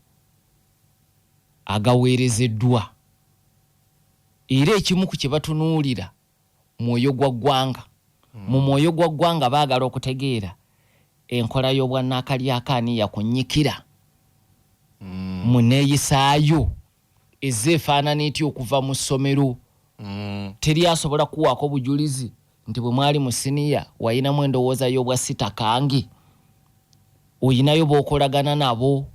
agaweerezeddwa. Era ekimu ku kye batunuulira mwoyo gwa ggwanga. Mu mwoyo gwa ggwanga baagala okutegeera enkola y'obwannaakalyakaani yakunnyikira mu neeyisaayo ezze efaanana etya okuva mu ssomero. Teri asobola kuwaako bujulizi nti bwe mwali mu siniya wayinamu endowooza y'obwa sitakange, oyinayo b'okolagana nabo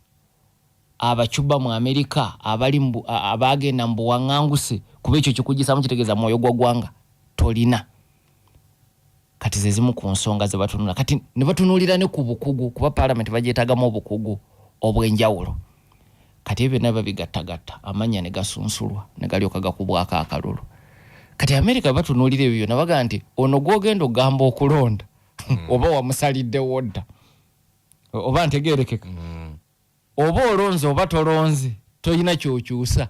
Abacuba mu Amerika abali abagenda mu buwaŋŋanguse, kuba ekyo kikugisamu kitegeeza mwoyo gwa ggwanga tolina. Kati ze zimu ku nsonga ze batunula. Kati ne batunuulira ne ku bukugu, kuba paalamenti bagyetaagamu obukugu obw'enjawulo. Kati ebyo byonna babigattagatta, amannya ne gasunsulwa ne galyoka gakubwako akalulu. Kati Amerika bwe batunuulira ebyo byonna, bagamba nti ono gw'ogenda okugamba okulonda oba wamusaliddewo dda, oba ntegeerekeka, oba olonze oba tolonze, tolina kyokyusa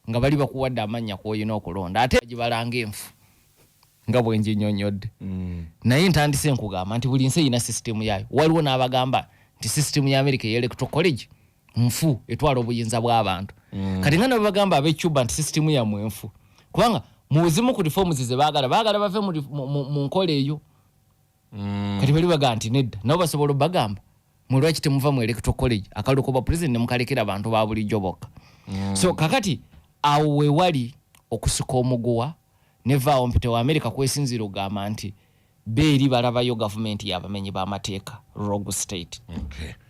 nga bali bakuwadde amannya kw'olina okulonda. Ate gibalanga enfu nga bwe nginyonyodde. Naye ntandise nkugamba nti buli nsi erina sisitemu yaayo. Waliwo n'abagamba nti sisitemu ya Amerika eya electoral college nfu, etwala obuyinza bw'abantu. Kati nga nabo bagamba ab'e Cuba nti sisitemu yammwe nfu, kubanga mu zimu ku reforms ze baagala, baagala bave mu nkola eyo. Kati bali bagamba nti nedda, nabo basobola obagamba, mwe lwaki temuva mu electoral college, akalulu k'obwa president ne mukalekera abantu ba bulijjo bokka? So kakati awo wewali okusika omuguwa nevaawo mpite wa Amerika kwesinziira okugamba nti beeri balabayo gavumenti y'abamenyi b'amateeka, rogue state. Okay.